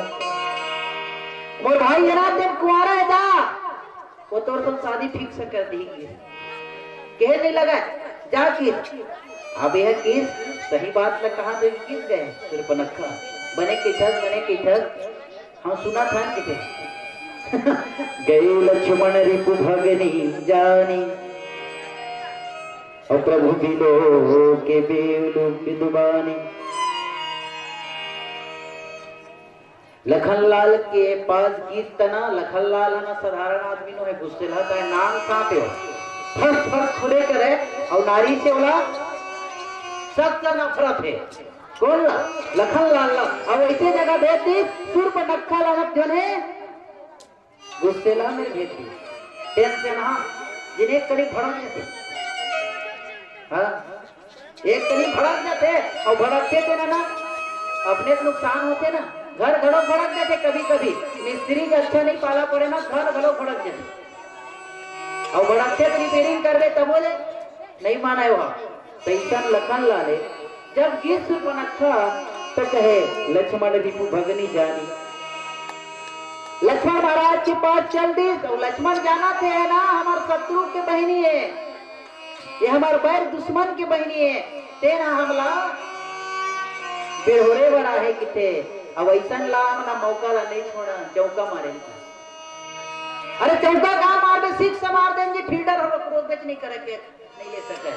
मोर भाई है ना, जब कुंवारा है जा, वो तोर संग शादी फिक्स कर दी। कहे नहीं लगा, जा किस। अब यह किस सही बात ल कहा तो किस गए सूर्पनखा। बने किठक, बने किठक। हम सुना था किठे। गए लक्ष्मण रिपु भगनी जानी, और प्रभु बिलो के बेलु बिदुबानी। लखनलाल के पास गीत तना, लखनलाल ह ना साधारण आदमी नो है, गुस्सेला का नाम सांप है, फस फस खुले करे और नारी से ओला सख्त नफरत है। कौन ला? लखनलाल ला। और ऐसे जगह भेज दी, सूर्पनखा ला जोन है गुस्सेला में भेज दी। टेंशन हाँ, जिन्हें करीब भड़क जाते। हाँ। एक करीब भड़क जाते और भड़कते थे ना, ना, अपने तो नुकसान होते ना। घर घलो भड़क जाते कभी कभी। मिस्त्री के अच्छा नहीं पाला पड़े ना, घर घलो भड़क जाते। और भड़कते तो रिपेयरिंग कर दे तब बोले, नहीं माना है वहाँ। तैसन लखनलाल है, जब गीत सूर्पनखा तो कहे, लक्ष्मण रिपु भगनी जानी। लक्ष्मण महाराज के पास चल दी तो लक्ष्मण जाना थे है ना, हमार शत्रु के बहनी है, ये हमार बैर दुश्मन के बहनी है, तेना हमला बेहोरे बड़ा है किते। अब ऐसन ला हम ना मौका ला नहीं छोड़ा, चौका मारे। अरे चौका कहाँ मार दे, सिक्स मार देंगे, फील्डर हम लोग रोक बेच नहीं करे के, नहीं ले सके।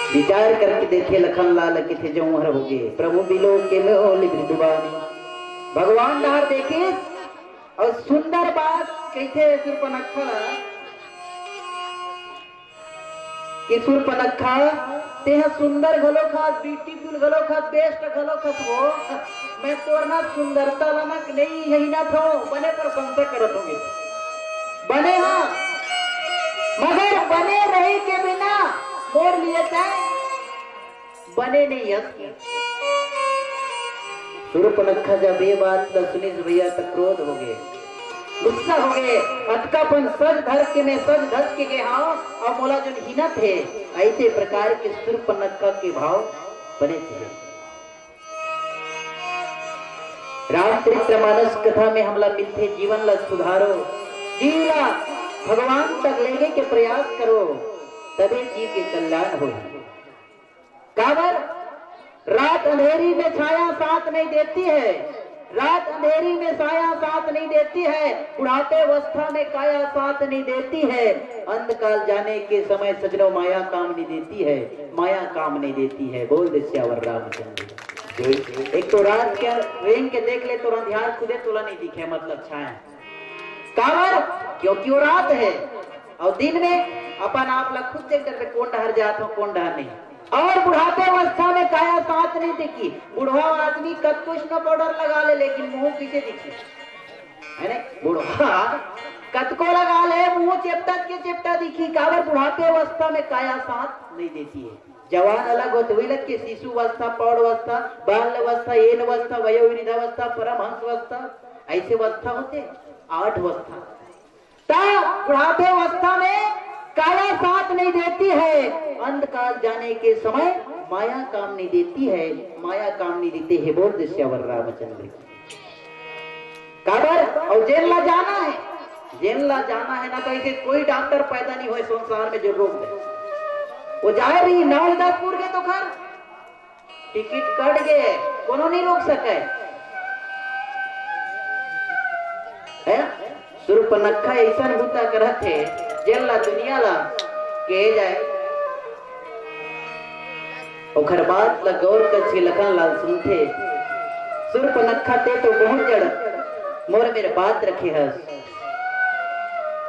विचार करके देखे लखनलाल किथे जो हर हो गए, प्रभु बिलो के में ओली बिदुबानी। भगवान डहर देखे और सुंदर बात कहते सूर्पनखा ला कि सूर्पनखा, तेह सुंदर घलो खास, ब्यूटीफुल घलो खास, बेस्ट घलो खास हो। मैं तोर ना सुंदरता ला ना नहीं यही ना थो, बने प्रशंसा करत होंगे। बने हाँ, मगर बने रही के बिना मोर लिए तय बने नहीं हस। सूर्पनखा जब ये बात ला सुनिस भैया, त क्रोध हो गए, गुस्सा हो गए। अतकापन सज धर के मैं सज धज के गए हाँ, और मोला जो हिनत है, ऐसे प्रकार के सूर्पनखा के भाव बने थे। रामचरित्र मानस कथा में हमला मिलथे, जीवन ला सुधारो, जीव ला भगवान तक लेगे के प्रयास करो, तबे जीव के कल्याण होही। काबर? रात अंधेरी में छाया साथ नहीं देती है, रात अंधेरी में छाया साथ नहीं देती है, बुढ़ापे अवस्था में काया साथ नहीं देती है। अंतकाल जाने के समय सजनो माया काम नहीं देती है, माया काम नहीं देती है। बोल दे सियावर रामचंद्र। एक तो रात के रेंग के देख ले तो अंधियार खुदे तोला नहीं दिखे, मतलब छाया। काबर? क्योंकि वो रात है और दिन में अपन आप ला खुद देख करके कौन डहर जात हो, कौन डहर नहीं। और बुढ़ापे अवस्था में काया साथ नहीं देखी। बुढ़वा आदमी कतको स्नो पाउडर लगा ले, लेकिन मुंह पीछे दिखी, है ना? बुढ़वा कतको लगा ले, मुंह चेपटा के चेपटा दिखी। काबर? बुढ़ापे अवस्था में काया साथ नहीं देती है। जवान अलग होते, वही लग के शिशु अवस्था, प्रौढ़ अवस्था, बाल अवस्था, एन अवस्था, वयोवृद्ध अवस्था, परमहंस अवस्था, ऐसे अवस्था होते, आठ अवस्था। ता बुढ़ापे अवस्था में काया साथ नहीं देती है, अंतकाल जाने के समय माया काम नहीं देती है, माया काम नहीं देती है, बोल दे सियावर रामचंद्र की। काबर? अउ जेन ला जाना है, जेन ला जाना है ना, तो ऐसे कोई डॉक्टर पैदा नहीं होय संसार में जो रोक दे। वो जाए रही नवलदासपुर के तो खर टिकट कट गए, कोनो नहीं रोक सके। है? सुरपनखा ऐसन बूता करत हे, जेन ला दुनिया ला कहे जाए। ओखर बात ला गौर कर के लखन लाल सुनथे। सुरपनखा, ते तो बहुत जड़ मोर मेर बात रखे हस,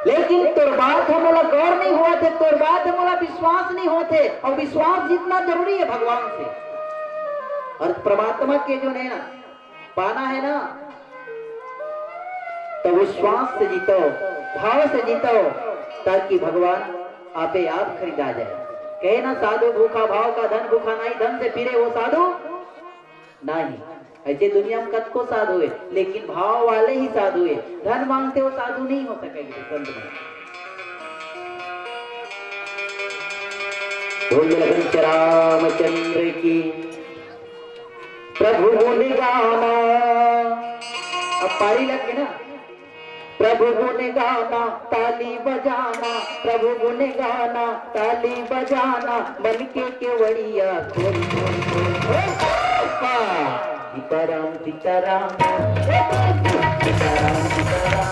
लेकिन तोर बात ह मोला गौर नहीं होवत हे, तोर बात ह मोला विश्वास नहीं होत हे। अउ विश्वास जितना जरूरी है भगवान से और परमात्मा के जो है ना, पाना है ना, तो विश्वास से जीतो, भाव से जीतो, ताकि भगवान आपे आप खरीदा जाए। कहे ना, साधु भूखा भाव का, धन भूखा नहीं, धन से फिरे वो साधु नहीं। ऐसे दुनिया में कतको साधु है, लेकिन भाव वाले ही साधु है। धन मांगते वो साधु नहीं हो सकेंगे संत में। बोल लखन रामचंद्र की। प्रभु गुण गाना। अब पारी लग गई ना। प्रभु गुण गाना, ताली बजाना, प्रभु गुण गाना, ताली बजाना, मन के केवड़िया खोल, खोल, खोल, खोल। सीताराम, सीताराम, सीताराम, सीताराम।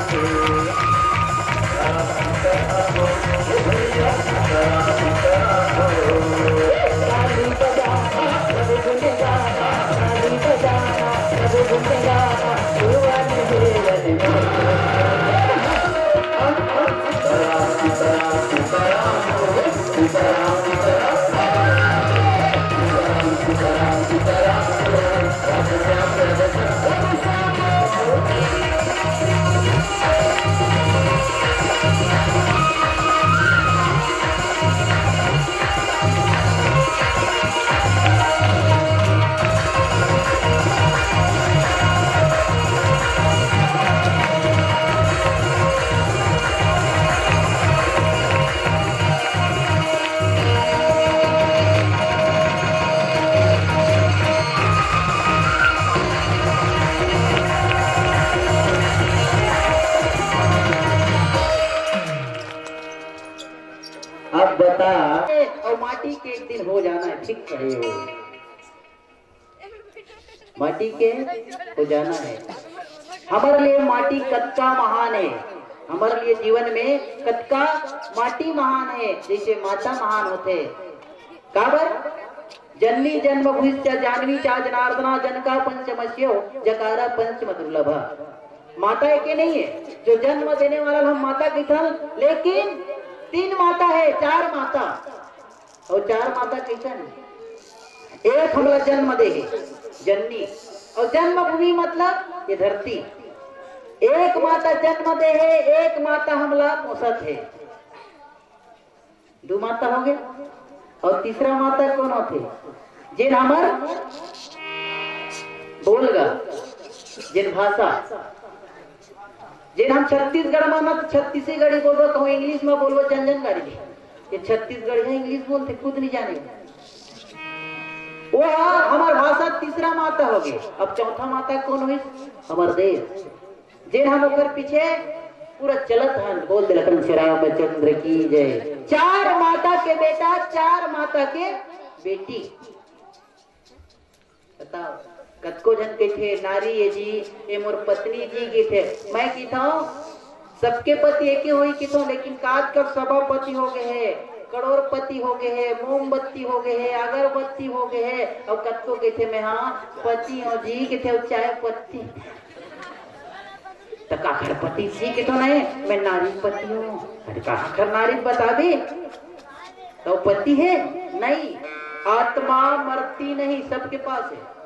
अब बता। अउ माटी के एक दिन हो जाना है, ठीक कहे हो। माटी के हो जाना है। हमर लिए माटी कतका महान है, हमर लिए जीवन में कतका माटी महान है, जैसे माता महान होथे। काबर? जननी जन्म भूइस च जानवी चा जनार्दना, जनका पंचमस्यो जकारा पंचम दुर्लभ। माता एके नहीं है, जो जन्म देने वाला हम माता कहिथन, लेकिन तीन माता है, चार माता। अउ चार माता कइसन? एक हमला जन्म दे हे, जननी, अउ जन्मभूमि मतलब ये धरती। एक माता जन्म दे हे, एक माता हमला पोसत हे। दू माता हो गए। अउ तीसरा माता कौन होथे? जेन हमर बोल गा, जेन भाषा, जेन हम छत्तीसगढ़ में न छत्तीसगढ़ी बोलबो, कहूँ इंग्लिश में बोलबो, जन जन गाड़ी दे। ये छत्तीसगढ़िया इंग्लिश बोलथे, खुद नहीं जाने। वो हमर भाषा तीसरा माता हो गए। अब चौथा माता कौन हुई? हमर देश। जेन हम ओकर पीछे पूरा चलत हन। बोल दे लखन श्री रामचंद्र की जय। चार माता के बेटा, चार माता के बेटी। बताओ, कतको झन कहिथे, "नारी ये जी, ये मोर पत्नी जी," कहिथे। मैं कहिथौं, सबके पति एके होही कहिथौं, लेकिन काज कर सभापति हो गए हे, करोड़पति हो गए हे, मोमबत्ती हो गए हे, अगरबत्ती हो गए हे, अउ कतको कहिथे, "मैं हाँ पति हौं जी," कहिथे, "अउ चाय पत्ती।" त काखर पति जी कहिथौं, "नहीं, मैं नारी पति हौं।" अरे, काखर नारी बताबे? तो पति है? नहीं। आत्मा मरती नहीं, सबके पास है।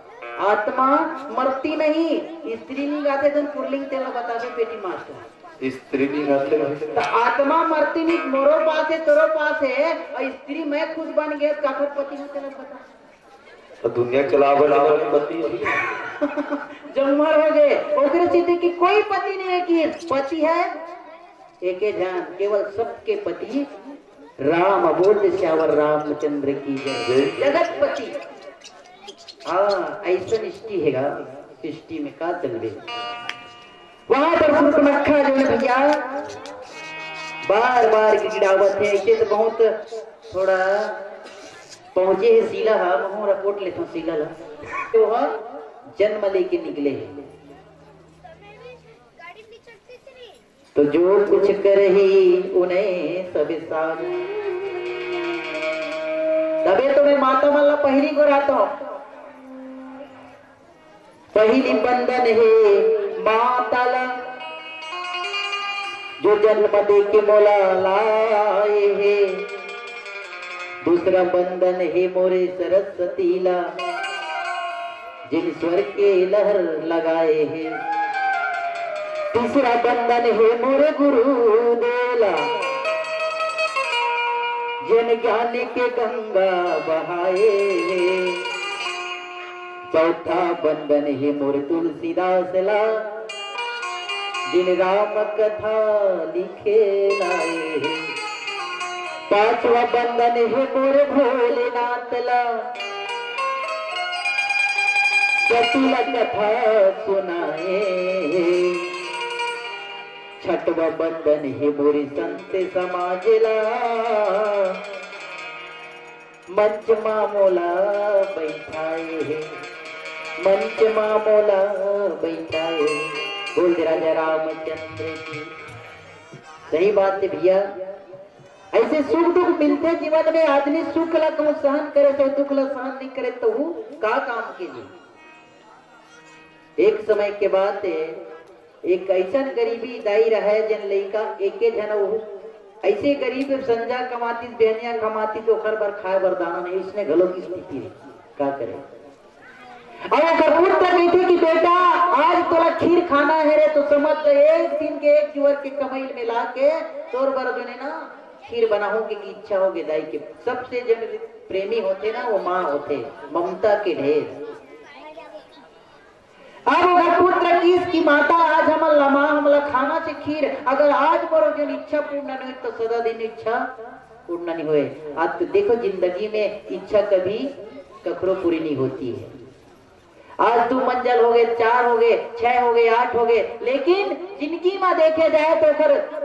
आत्मा मरती नहीं। स्त्रीलिंग आथे त पुल्लिंग तेला बताबे, बेटी मास्टर। स्त्रीलिंग आथे नहीं। त आत्मा मरती नहीं, मोरो पास है, तोरो पास है, अउ स्त्री मैं खुद बन गए, काखर पति हौं तेला बता। त दुनिया चलावे वाला पति। जम्मर हो गए। ओकरे सेती कि कोई पति नहीं है कि पति है एके झन, केवल सबके पति राम बोल सियावर रामचंद्र की जय। जगतपति, हाँ, ऐसा सृष्टि है गा, सृष्टि में का चलबे। वहां पर सूर्पनखा जो है भैया, बार बार गिड़गिड़ावत है। ऐसे तो बहुत थोड़ा पहुंचे है शीला हा, महूं रिपोर्ट लेथों शीला ला। तो वह जन्म लेके निकले हैं। तो जो कुछ करही उन्हें सब साज। तबे तो मैं माता मन ला पहिली गोहराथों। पहिली बंदन हे माता ला, जो जन्म दे के मोला लाए हे। दूसरा बंदन हे मोरे सरस्वती ला, जिन स्वर के लहर लगाए हे। तीसरा बंदन हे मोरे गुरुदेव ला, जिन ज्ञान के गंगा बहाए हे। चौथा बंदन हे मोर तुलसीदास ला, जिन राम कथा लिखे लाए हे। पांचवा बंदन हे मोर भोलेनाथ ला, सती ला कथा सुनाए हे। छठवा बंदन हे मोर संत समाज ला, मंच मा मोला बैठाए हे, मंच मा मोला बैठाए हे। बोल दे राजा रामचंद्र की। सही बात है भैया, ऐसे सुख दुख मिलथे जीवन में। आदमी सुख ला कहूं सहन करे, से दुख ला सहन नहीं करे, तो वो का काम के जी। एक समय के बात है, एक ऐसन गरीबी दाई रहे, जन लइका एके झन, वो ऐसे गरीब, संझा कमातिस, बेहनिया कमातिस, ओकर बर खाए बर दाना नहीं, इसने घलो की स्थिति है, का करे। अब ओकर पुत्र कहिथे कि बेटा, आज तोला खीर खाना है रे, तो समझ ले, एक दिन के एक जुवर के कमई में ला के तोर बर जो है ना, खीर बनाहूं के इच्छा होगे दाई के। सबसे जन प्रेमी होथे ना, वो माँ होथे, ममता के ढेर। अब ओकर पुत्र किहिस कि माता, आज हमन ला माँ, हमला खाना हे खीर, अगर आज मोर जो इच्छा पूर्ण नहीं होई, तो सदा दिन इच्छा पूर्ण नहीं होए। आज तो देखो, जिंदगी में इच्छा कभी कखरो पूरी नहीं होती है। आज दू मंजिल होगे, चार होगे, छह होगे, आठ होगे, लेकिन जिंदगी में देखे जाए तो ओकर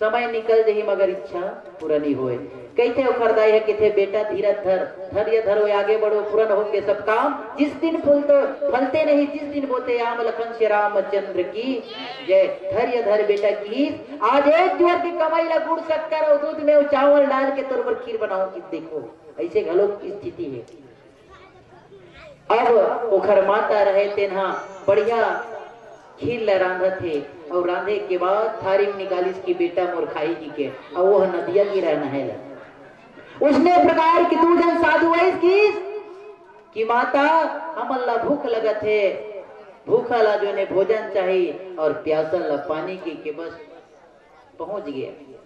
समय निकल जही, मगर इच्छा पूरा नहीं होए। कहिथे ओकर दाई ह, कहिथे, "बेटा, धीरज धर, धैर्य धर, ओए आगे बढ़ो, पूर्ण होंगे सब काम। जिस दिन फूल तो फलते नहीं, जिस दिन बोते आम।" लखन श्री रामचंद्र की जय। धैर्य धर बेटा की, आज एक जुवर के कमाई ला गुड़ शक्कर और दूध में वो चावल डाल के तोर बर खीर बनाहूं कि देखो, ऐसे घलो स्थिति है। अब ओखर माता रहे, तेन ह बढ़िया खीर ल रांधत हे, अउ रांधे के बाद थारी म निकालिस कि बेटा मोर खाही कहिके, अउ ओह नदिया गिरा नहाय ला। उसने प्रकार की दू झन साधु आइस किहिस कि माता, हमन ला भूख लगत हे, भूखा ला जो ने भोजन चाही अउ प्यासा ला पानी कहिके, बस पहुंच गया।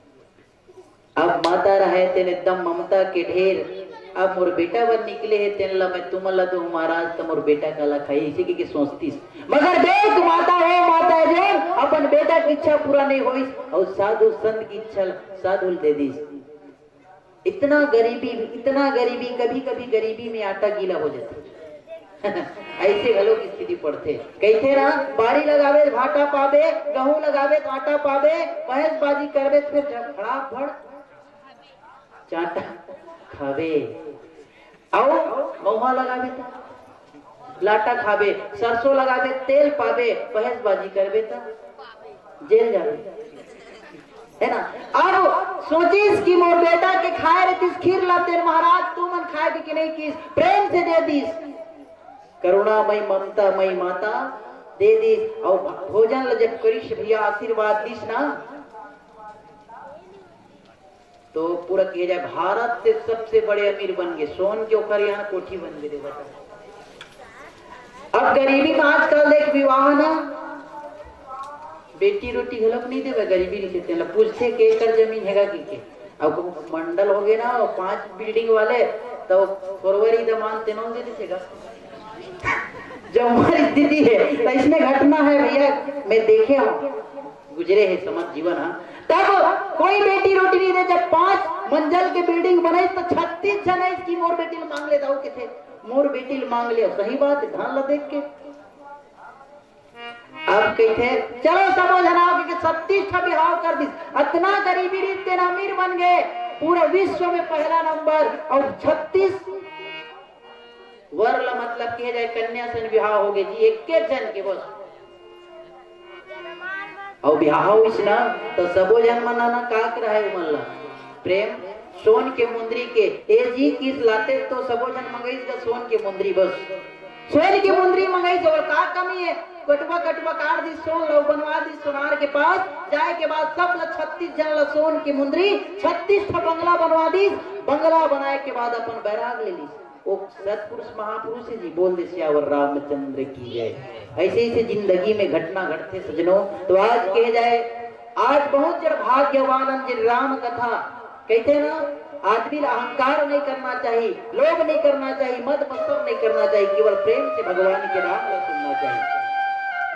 अब माता रहे तेन एकदम ममता के ढेर, अब मोर बेटा बर निकले हे, तेन ला मैं तुमन ला दूं महाराज, त मोर बेटा काला खाही, इसे कहिके सोचतिस। मगर देख माता हे, माता हे जो अपन बेटा की इच्छा पूरा नहीं होइस, अउ साधु संत की इच्छा साधु ल दे दिस। इतना गरीबी, इतना गरीबी, कभी-कभी गरीबी में आटा गीला हो जाता है। ऐसे घलो की स्थिति पड़थे। कहिथे ना, बाड़ी लगाबे त भाटा पाबे, गहूं लगाबे त आटा पाबे, भैंस बाजी करबे त फिर झ-, फड़ाफड़ चाटा खाबे। अउ महुआ लगाबे त लाटा खाबे, सरसों लगाबे, तेल पाबे, भैंस बाजी करबे त जेल जाबे, है ना? अब सोचिस कि मोर बेटा के खाए रहितिस खीर ला तेन महाराज, तुमन खाए के कि नहीं किस, प्रेम से दे दिस, करुणामयी ममतामयी माता दे दिस। अउ भोजन ला जब करिस भैया, आशीर्वाद दिस ना, तो पूरा किया जाए, भारत से सबसे बड़े अमीर बन गए, सोन के ओकर यहाँ कोठी बन गए, देखो। अब गरीबी में आजकल देख विवाह ना, बेटी रोटी घलोक नहीं देवे, गरीबी नहीं देते, पूछते के एकर जमीन हैगा कि के। अब मंडल हो गए ना, वो पांच बिल्डिंग वाले, तो फोरवर ही दमान तेनो दे देगा। जो हमारी स्थिति है, तो इसमें घटना है भैया, मैं देखे हूँ, गुजरे है समझ जीवन, हाँ। तब कोई बेटी रोटी नहीं दे। जब पांच मंजिल के बिल्डिंग बनाई तो छत्तीस झन आइस कि मोर बेटी ल मांग ले, दाऊ कथे, मोर बेटी ल मांग ले। सही बात है, धान ला देख के। अब कथे, चलो सबो झन आओ, के छत्तीस ठा बिहाव कर दिस। अतना गरीबी रहिस तेन अमीर बन गए, पूरा विश्व में पहला नंबर, और छत्तीस वर ला, मतलब कहे जाए, कन्या सन बिहाव हो गए जी, एक एक झन के बस। अउ बिहाव होइस ना, तो सबो झन मन ना का कराए उमन ला प्रेम, सोन के मुंदरी के। ए जी किस लाते तो सबो झन मंगाइस का सोन के मुंदरी, बस सोन के मुंदरी मंगाइस। और का कमी है? कटुआ कटुआ काट दिस सोन ला, बनवा दिस सोनार के पास। जाए के बाद सब ला, छत्तीस झन ला सोन के मुंदरी, छत्तीस ठा बंगला बनवा दिस। बंगला बनाए के बाद अपन बैराग ले लिस। वो सतपुरुष महापुरुष जी बोल दे, सियावर रामचंद्र की जय। ऐसे ऐसे जिंदगी में घटना घटथे सजनों। तो आज कहे जाए, आज बहुत जड़ भाग्यवान जिन राम कथा कहते ना, आदमी ला अहंकार नहीं करना चाहिए, लोभ नहीं करना चाहिए, मद मत्सर नहीं करना चाहिए, केवल प्रेम से भगवान के नाम ला सुनना चाहिए।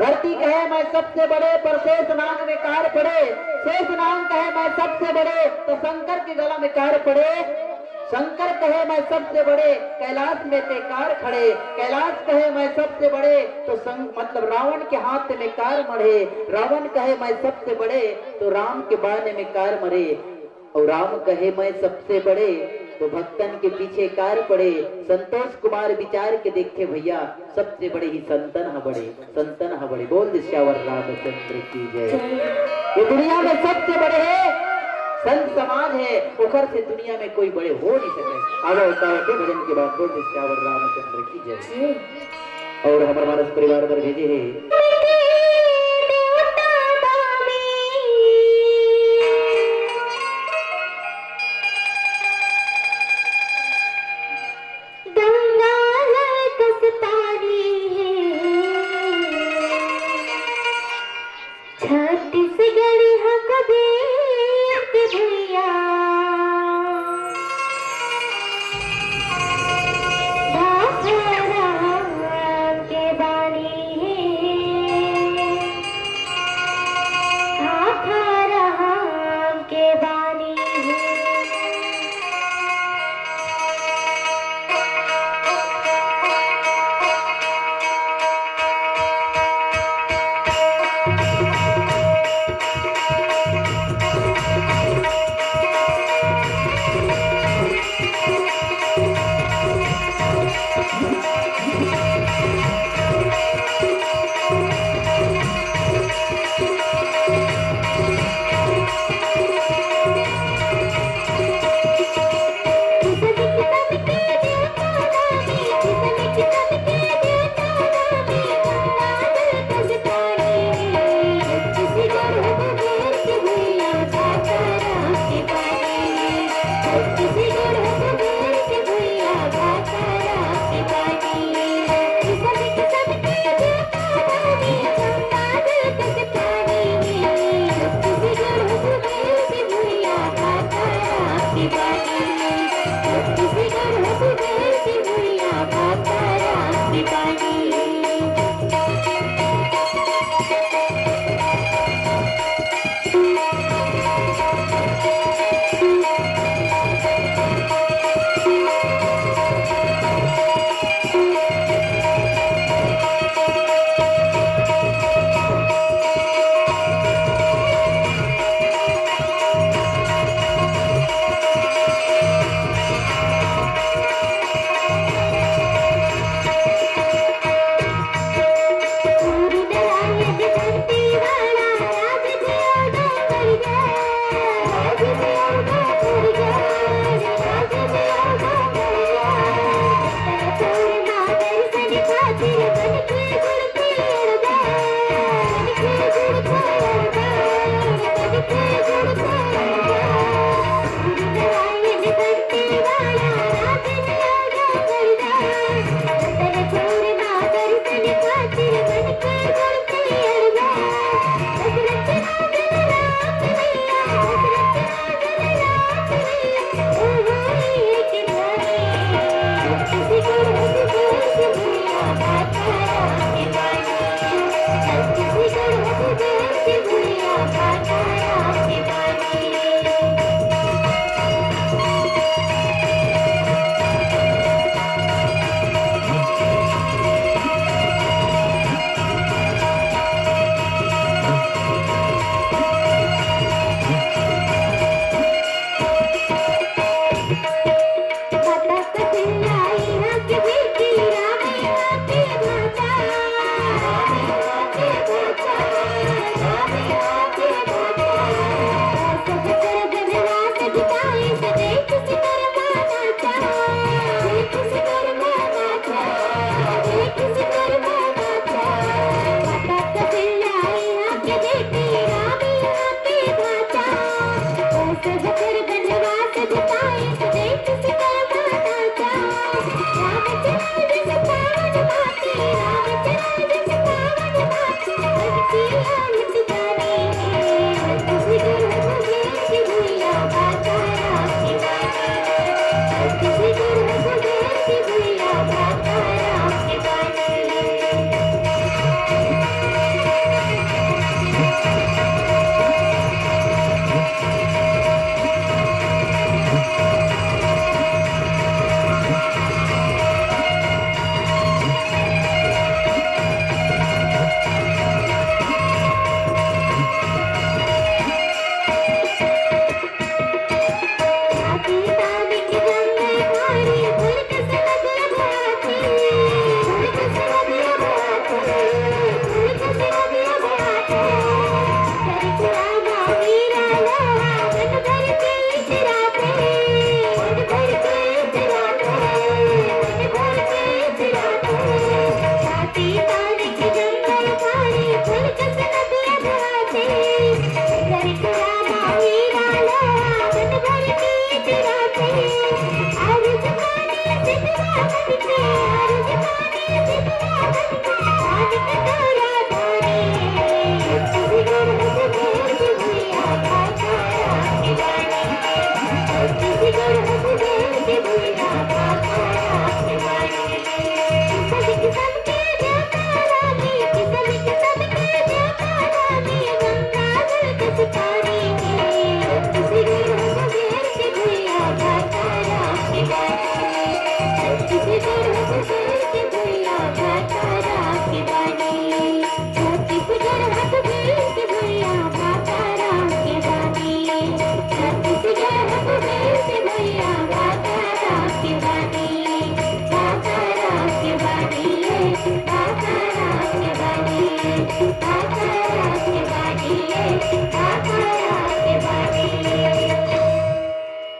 धरती कहे मैं सबसे बड़े, पर शेष नाग में कार पड़े, शेष नाग कहे मैं सबसे बड़े, तो शंकर के गला में कार पड़े। शंकर कहे मैं सबसे बड़े, कैलाश में ते कार खड़े। कैलाश कहे मैं सबसे बड़े, तो संग, मतलब रावण के हाथ में कार मढ़े। रावण कहे मैं सबसे बड़े, तो राम के बाने में कार मरे। और राम कहे मैं सबसे बड़े, तो भक्तन के पीछे कार पड़े। संतोष कुमार विचार के देखे भैया, सबसे बड़े ही संतन ह बड़े, संतन ह बड़े। बोल दे सियावर रामचंद्र की जय। ये दुनिया में सबसे बड़े है संत समाज है, ओकर से दुनिया में कोई बड़े हो नहीं सके। आवा उतावल के भजन के बाद बोल दे सियावर रामचंद्र की जय। और हमर मानस परिवार बर भेजे हे। गंगा ल कस पानी हे, छत्तीसगढ़ ह कबीर के भुइयां। भाखा राम के बानी हे, भाखा राम के बानी हे।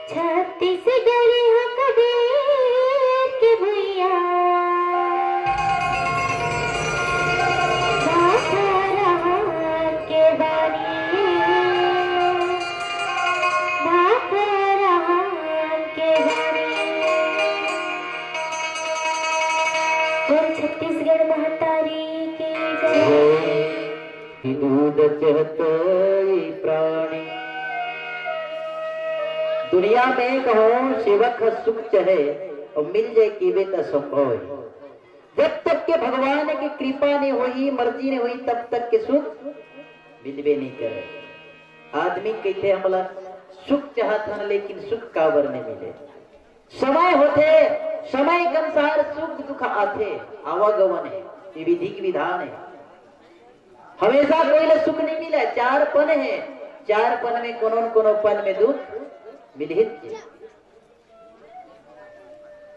छत्तीसगढ़ ह कबीर के भुइयां, बाबा राम के बानी, बाबा राम के बानी। बोल छत्तीसगढ़ महतारी की जय। कि दूध चहतई प्राणी। दुनिया में कहूँ सेवक ह सुख चहे अउ मिल जाए किबे त संभव हे। जब तक के भगवान के कृपा नहीं होही, मर्जी नहीं होही, तब तक के सुख मिलबे नहीं करे। आदमी कहिथे हमला सुख चाहत हन, लेकिन सुख काबर नहीं मिले? समय होथे, समय के अनुसार सुख दुख आथे, आवागमन हे, ये विधि के विधान हे। हमेशा कोई ले सुख नहीं मिले, चार पन हे, चार पन में कोनो न कोनो पन में दुख मिलहित हे।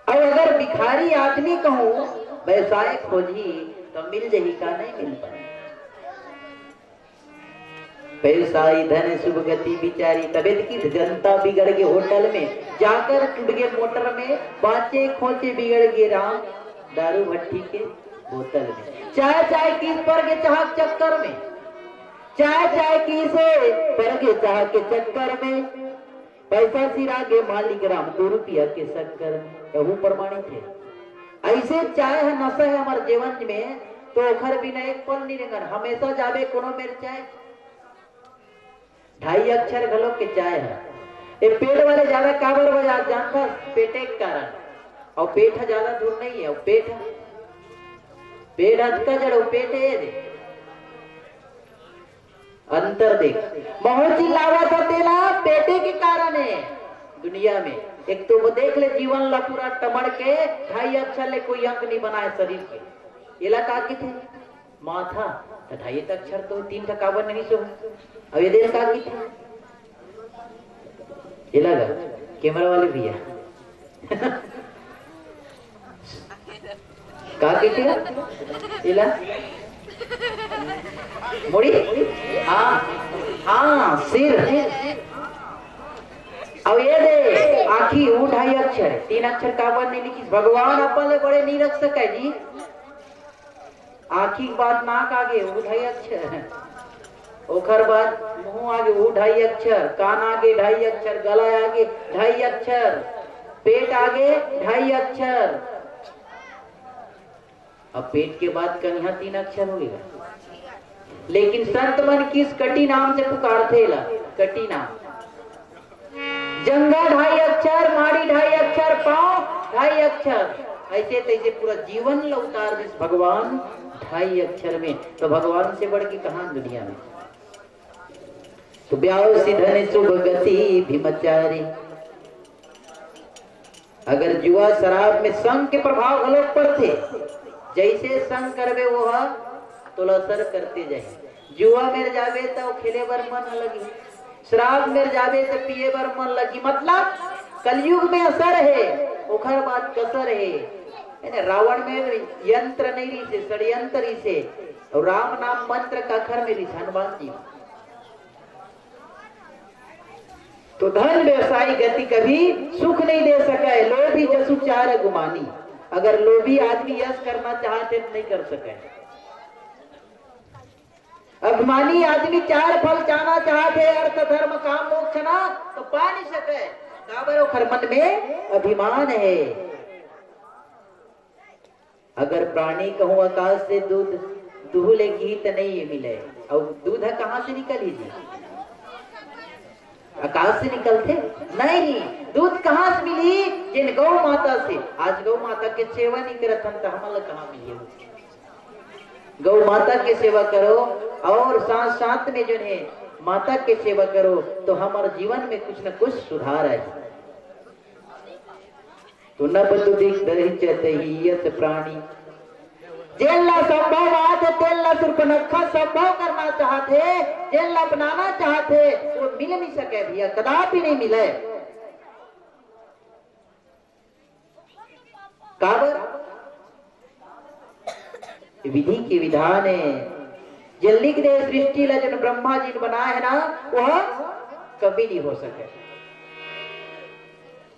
अउ अगर भिखारी आदमी कहूँ व्यवसाय खोजही तो मिल जही का, नहीं मिल पाए। पैसा ही धन सुख गति बिचारी, तबे त किथे जनता बिगड़ गे होटल में, जाकर टूट गे मोटर में, बाँचे खोचे बिगड़ गे राम, दारू भट्टी के बोतल में। चाय चाय किस पर गे चाह के चक्कर में, चाय चाय किस पर गे चाह के चक्कर में, पैसा सिरा गे मालिक राम, दू रुपया के शक्कर में। कहूँ प्रमाणित हे। ऐसे चाय ह नशा हे हमर जीवन में, तो ओखर बिना एक पल नहीं रेंगन। हमेशा जाबे कोनो मेर चाय, ढाई अक्षर घलो के चाय हे। ये पेट वाले ज्यादा काबर बजात जानथस? पेटे के कारण। अउ पेट ह ज्यादा दूर नहीं हे, अउ पेट ह, पेट अतका जड़, अउ पेट हे दे। अंतर देख, महूँ चिल्लावत हँव तेला, पेटे के कारण हे। दुनिया में एक तो वो देख ले, जीवन ला पूरा टमड़ के ढाई अक्षर ले कोई अंक नहीं बनाए शरीर के। एला का किथे? माथा। त ढाई अक्षर तो तीन ठा काबर नहीं सो? अब ये देख का किथे? एला गा, कैमरा वाले भैया। का कहिथे? एला? मुड़ी? हाँ, हाँ, सिर। अउ ये दे, आँखी, ऊ ढाई अक्षर, तीन अक्षर काबर नहीं लिखिस? भगवान अपन ले बड़े नहीं रख सके जी। आँखी के बाद नाक आगे, ऊ ढाई अक्षर। ओखर बाद मुँह आगे, ऊ ढाई अक्षर। कान आगे, ढाई अक्षर। गला आगे, ढाई अक्षर। पेट आगे, ढाई अक्षर। अब पेट के बाद कनिहा तीन अक्षर हो गे। लेकिन संत मन किस कटी नाम से पुकारथे एला, कटी नाम। जंघा ढाई अक्षर, माड़ी ढाई अक्षर, पाँव ढाई अक्षर, ऐसे तैसे पूरा जीवन ल उतार दिस भगवान ढाई अक्षर में। तो भगवान से बढ़ के कहाँ दुनिया में? तो ब्याव सिधन शुभ गति भीमचारी। अगर जुआ शराब में संग के प्रभाव घलोक पड़थे, जैसे संग करबे वो ह तोला असर करते जाही। जुआ मेर जाबे त खेले बर मन लगही, शराब मेर जाबे त पिए बर मन लगही। मतलब कलयुग में असर हे, ओखर बाद कसर हे। है ना, रावण में यंत्र नहीं रहिसे, षड्यंत्र रहिसे, अउ राम नाम मंत्र काखर में रहिसे? हनुमान जी। तो धन व्यवसाय गति कभी सुख नहीं दे सके, लोभी जसु चार गुमानी। अगर लोभी आदमी यश करना चाहथे तो नहीं कर सके। अभिमानी आदमी चार फल चाहना चाहथे, अर्थ धर्म काम मोक्ष ना, तो पा नहीं सके। काबर ओखर मन में अभिमान हे। अगर प्राणी कहूँ आकाश से दूध दुहू ले किही त नहीं मिले, अउ दूध ह कहाँ से निकलही जी? आकाश से निकलथे? नहीं। दूध कहाँ से मिलही? जेन गौ माता से। आज गौ माता के सेवा नहीं करत हन त हमन ला कहाँ मिलही? गौ माता के सेवा करो, अउ साथ साथ में जो है माता के सेवा करो, तो हमर जीवन में कुछ न कुछ सुधार आही। तो नब दुदिक दहिचत हियत प्राणी। जेन ला संभव आथे, तेन ला सूर्पनखा संभव करना चाहथे, जेन ला अपनाना चाहथे, वो मिल नहीं सके भैया, कदापि नहीं मिले। काबर? विधि के विधान हे। जे लिख दे सृष्टि ला, जेन ब्रह्मा जी ने बनाए हे ना, वह कभी नहीं हो सके।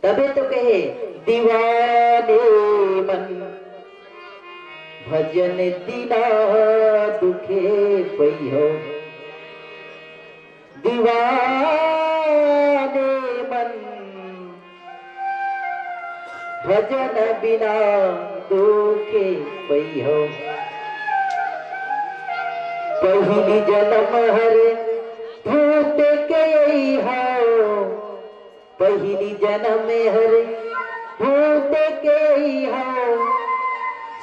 तबे तो कहे, दीवाने मन भजन बिना दुखे पइहो। दीवाने मन भजन बिना दुखे पइहो। पहिली जनम हर भूत के अइहो, पहिली जनम हर भूत के अइहो,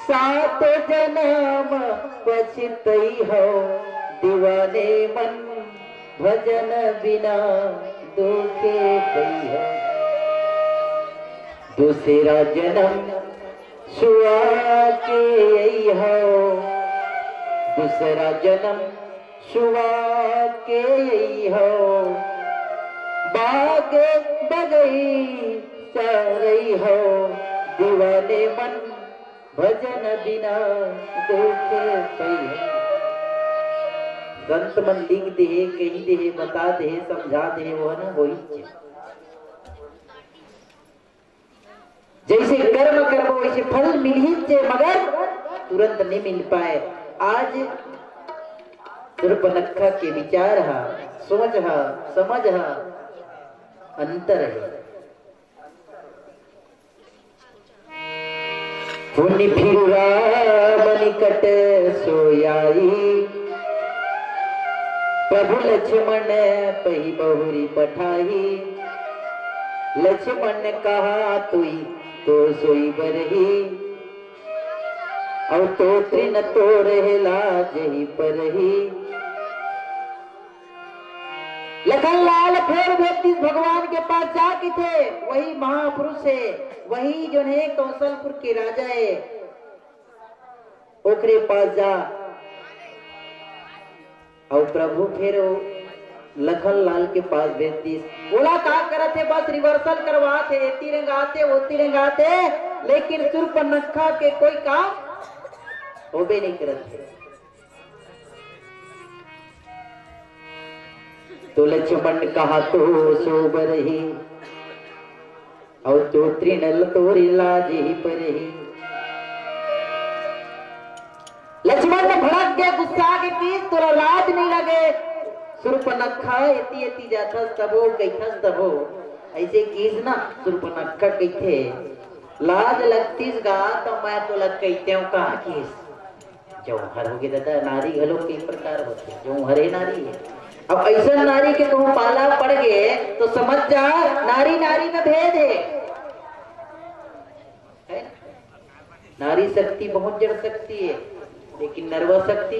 सात जनम पछतइहो। दीवाने मन भजन बिना दुखे पइहो। दूसरा जनम सुआ के अइहो, दूसरा जनम सुआ के अइहो, बाग बगइचा रइहो। दीवाने मन भजन बिना दुखे पइहो। संत मन लिख देहे, कहि देहे, बता देहे, समझा देहे, वो ना होइच। जइसे कर्म करबो, वइसे फल मिलही चे, मगर तुरंत नहीं मिल पाए। आज सुर्पनखा के विचार ह, सोच ह, समझ ह, अंतर हे। पुनि फिर राम निकट सोई आई, प्रभु लक्ष्मण पहि बहुरी पठाई। लक्ष्मण कहा तुई तो सोई बरही, अउ तो तृण तोरहे लाजही परही। लखन लाल फेर भेजतिस भगवान के पास जा कहिथे, वही महापुरुष हे, वही जोन हे कौशलपुर के राजा हे, ओकरे पास जा। अउ प्रभु फेर वो लखन लाल के पास भेजतिस। ओला का करत हे, बस rehearsal करवात हे, एती रेंगात हे, ओती रेंगात हे, लेकिन सुर्पनखा के कोई काम होबे नहीं करत हे। तो लक्ष्मण कहा तो सो बरही, अउ तो तृण तोरहे लाजही परही। लक्ष्मण भड़क गे, गुस्सा गे कि तोला लाज नहीं लगे। सुर्पनखा एती एती जाथस तभो, कहिथस तभो। अइसे किहिस ना, सुर्पनखा कहिथे, लाज लगतिस गा, त मैं तोला कहितेंव कहा किहिस। जौहर होगे दादा, नारी घलो कई प्रकार होथे, जौहरे नारी हे। अब अइसन नारी के कहूँ पाला पड़ गे तो समझ जा, नारी नारी में भेद हे। हे? नारी शक्ति बहुत जड़ शक्ति हे, लेकिन नरवा शक्ति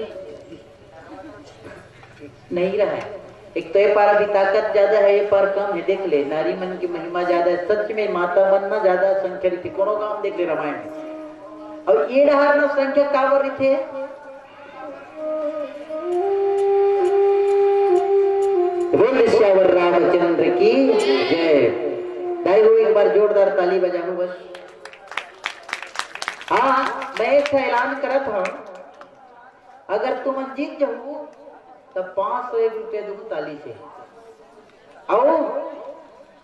नहीं रहा हे। एक तो ये पार अभी ताकत ज्यादा हे, ये पार कम हे। देख ले, नारी मन की महिमा ज्यादा हे। सच में माता मन ना ज्यादा संख्या रहिथे, कोनो गांव देख ले रामायण में। अउ ये डहर ना संख्या काबर रहिथे? बोल सियावर रामचंद्र की जय। दाई हो, एक बार जोरदार ताली बजाओ बस। हाँ, मैं एक ऐलान करत हूँ, अगर तुमन जीत जाहू, तब पाँच सौ एक रुपया दूँ ताली से। अउ,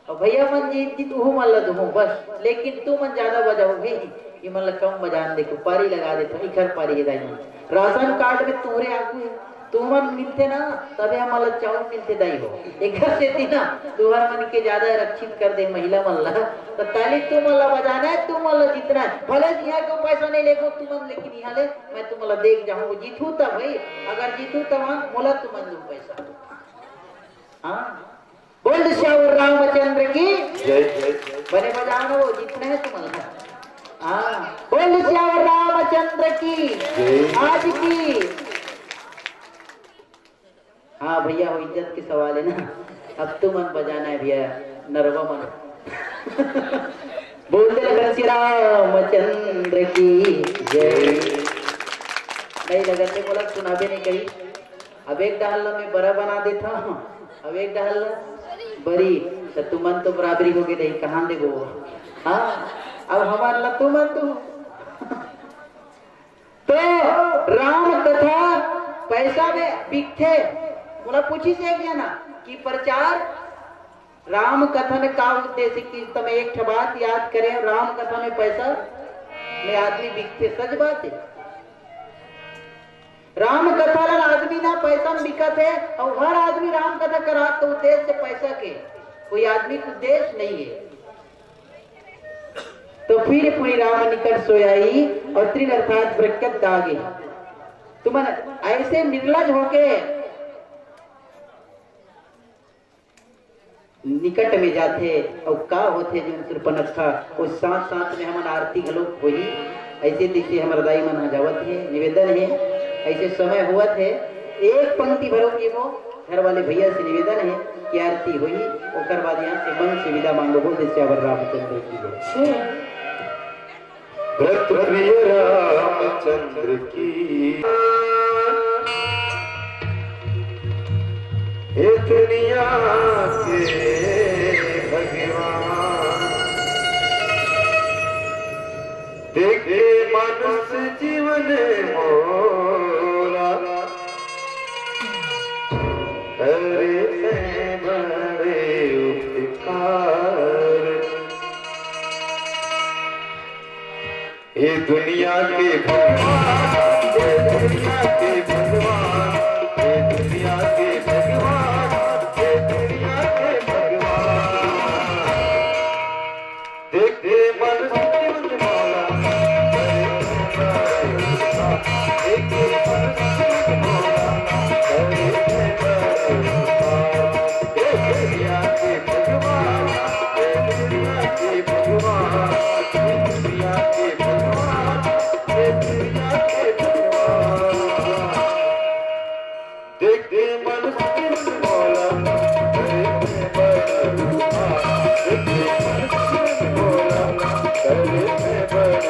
अउ भैया मन जीत जीत उहू मन ला दूँ बस, लेकिन तुमन ज्यादा बजाहू भाई, ये मन ला कम बजान दे, पारी लगा दे, इखर पारी हे दाई मन। राशन कार्ड में तुहरे आगू हे, तुमन मिलथे ना, तभे हमन ला चाउर मिलथे दाई हो। एकर सेती ना, तुहर मन के ज्यादा रक्षित कर दे महिला मन ला। तो ताली तुमन ला बजाना हे, तुमन ला जीतना हे। भले इहाँ के पैसा नहीं लेगो तुमन, लेकिन इहाँ ले मैं तुमन ला देख जाहूँ, जीतहू तब भाई, अगर जीतहू तब हाँ, मोला तुमन दो पैसा। हाँ, बोल सियावर रामचंद्र की जय। बने बजाओ ना, वो जीतने हे तुमन ला। हाँ, बोल सियावर रामचंद्र की जय। आज की हाँ भैया, वो इज्जत के सवाल हे ना। अब तुमन बजाना हे भैया, नरवा मन। बोल दे लखन श्री रामचंद्र की जय। नहीं लगन हे, बोला सुनाबे नहीं कही। अब एक डहर ला मैं बरा बना देथंव, अब एक डहर ला बरी, त तुमन तो बराबरी होगे नहीं, कहाँ देबो? हाँ, अब हमर ला तुमन तो तो राम कथा पैसा में बिकथे। मोला पूछिस एक जना कि प्रचार राम कथा में का उद्देश्य, कि तमे एक ठो बात याद करे, राम कथा में पैसा में आदमी बिकथे, सच बात है। राम कथा ला आदमी ना पैसा में बिकत है, और हर आदमी राम कथा करात तो उद्देश्य पैसा के, कोई आदमी के उद्देश्य नहीं है। तो फिर पुनि राम निकट सोई आई, और तृण अर्थात बरगद दागे। तुमन ऐसे निर्लज होके निकट में जाथे, अउ का होथे जोन सुर्पनखा, वो साथ साथ में हमन आरती घलो होही। ऐसे तैसे हमर दाई मन ह जावत हे, निवेदन हे, ऐसे समय होवत हे, एक पंक्ति भरो कि वो घर वाले भैया से निवेदन हे कि आरती होही, ओकर बाद यहाँ से मन से विदा मांगो। बोल दे सियावर रामचंद्र की जय। भरत प्रिय रामचंद्र की। हे दुनिया के भगवान, देखे मानुष जीवन मोरा, अरे मैं बड़े उपकार। हे दुनिया के भगवान, हे दुनिया के भगवान, हे दुनिया के भगवान, हे दुनिया के भगवान। देख के मन सुन मौला, देख के मन सुन मौला, हे दुनिया के भगवान, हे दुनिया के भगवान, हे दुनिया के भगवान, हे दुनिया के भगवान। देख के मन सुन मौला, करे में बड़ा, देख के मन सुन मौला, करे में बड़ा।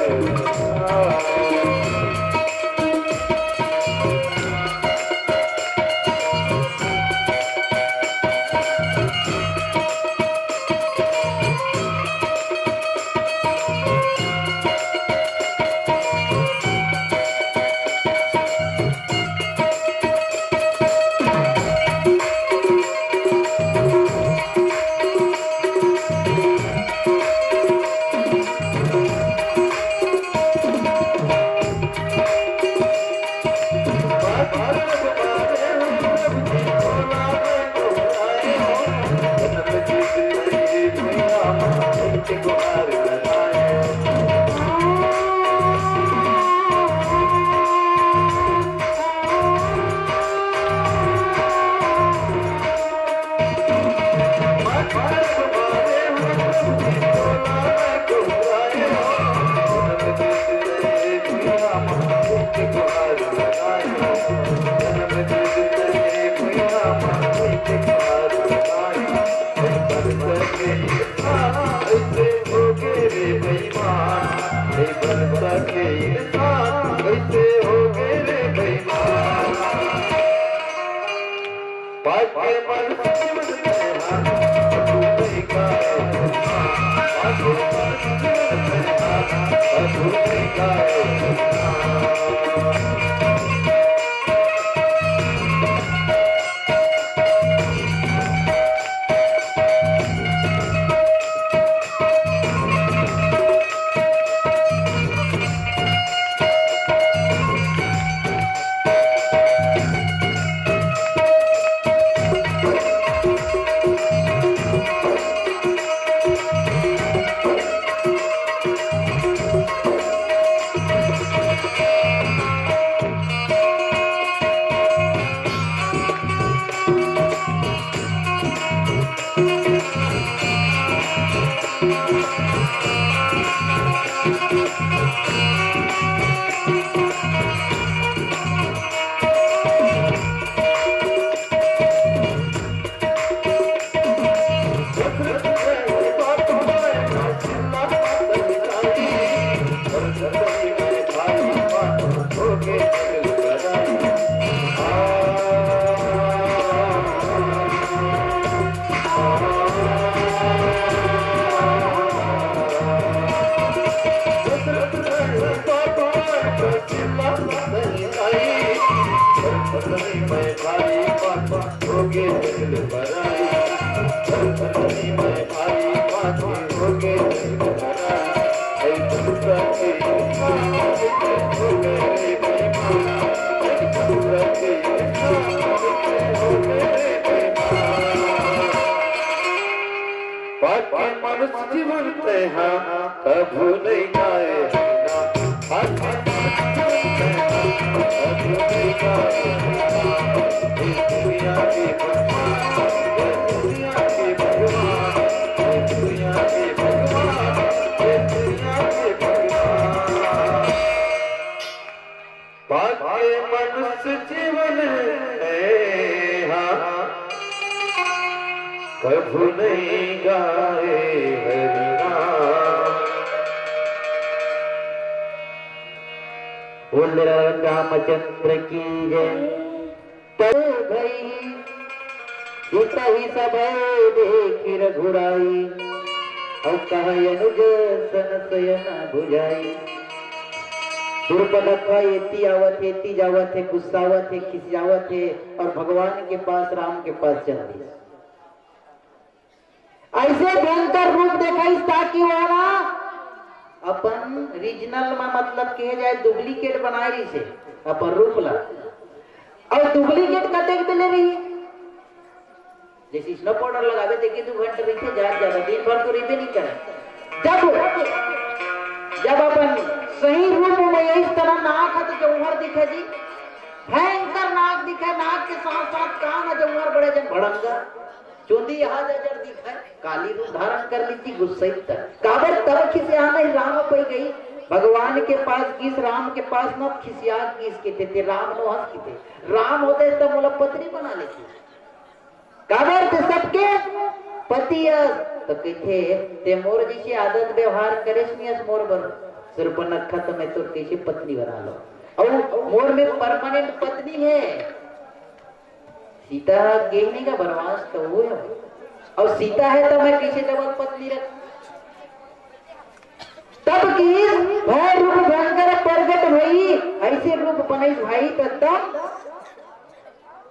बाकी मनुष्य जीवन तेहा कभू नहीं गाए हरि नाम। बाकी मनुष्य जीवन तेहा कभू नहीं गाए हरि नाम। हे दुनिया के भगवान, हे दुनिया के भगवान, हे दुनिया के भगवान, हे दुनिया के भगवान। बाकी मनुष्य जीवन तेहा कभू नहीं गाए हरि नाम। बोल रामचंद्र की जय। तब भई जितहि सबै देखि रघुराई, अउ कहइ अनुज सन सयन भुजाई। सूर्पनखा एती आवत हे, एती जावत हे, गुस्सावत हे, खिसियावत हे अउ भगवान के पास, राम के पास चल दिस। अइसे भयंकर रूप देखाइस ताकि ओहा ना अपन original म, मतलब कहे जाए, duplicate बनाए रहिस हे अपन रूप ला। अउ duplicate कतेक बेले रही? जइसे snow powder लगाबे, देखिए, दू घंटा रहिथे, ज्यादा, ज्यादा, दिन भर तो रहिबे नहीं करे। जब, जब अपन सही रूप म, इस तरह नाक ह तो जौहर दिखे जी, भयंकर नाक दिखे, नाक के साथ साथ कान ह जौहर, बड़े जन भड़ंगा, चुंदी ह जजर दिखे, काली रूप धारण कर लीस जी, गुस्सइस त। काबर तब खिसिया नहीं, राम पै गई, भगवान के पास गिस, राम के पास न खिसिया गिस, कहिथे, "ते राम नोहस," कहिथे, "राम होते त मोला पत्नी बना लेती।" काबर ते सबके पति अस, त कहिथे, "ते मोर जइसे आदत व्यवहार करेस नहीं अस मोर बर, सूर्पनखा, त मैं तोर कइसे पत्नी बना लूं? अउ मोर में permanent पत्नी हे, सीता ह गे नहीं का बनवास, त वो हे, अउ सीता हे, त मैं कइसे डबल पत्नी रख?" तब कि भय रूप भयंकर प्रगट भई, अइसे रूप बनइस भाई, त तब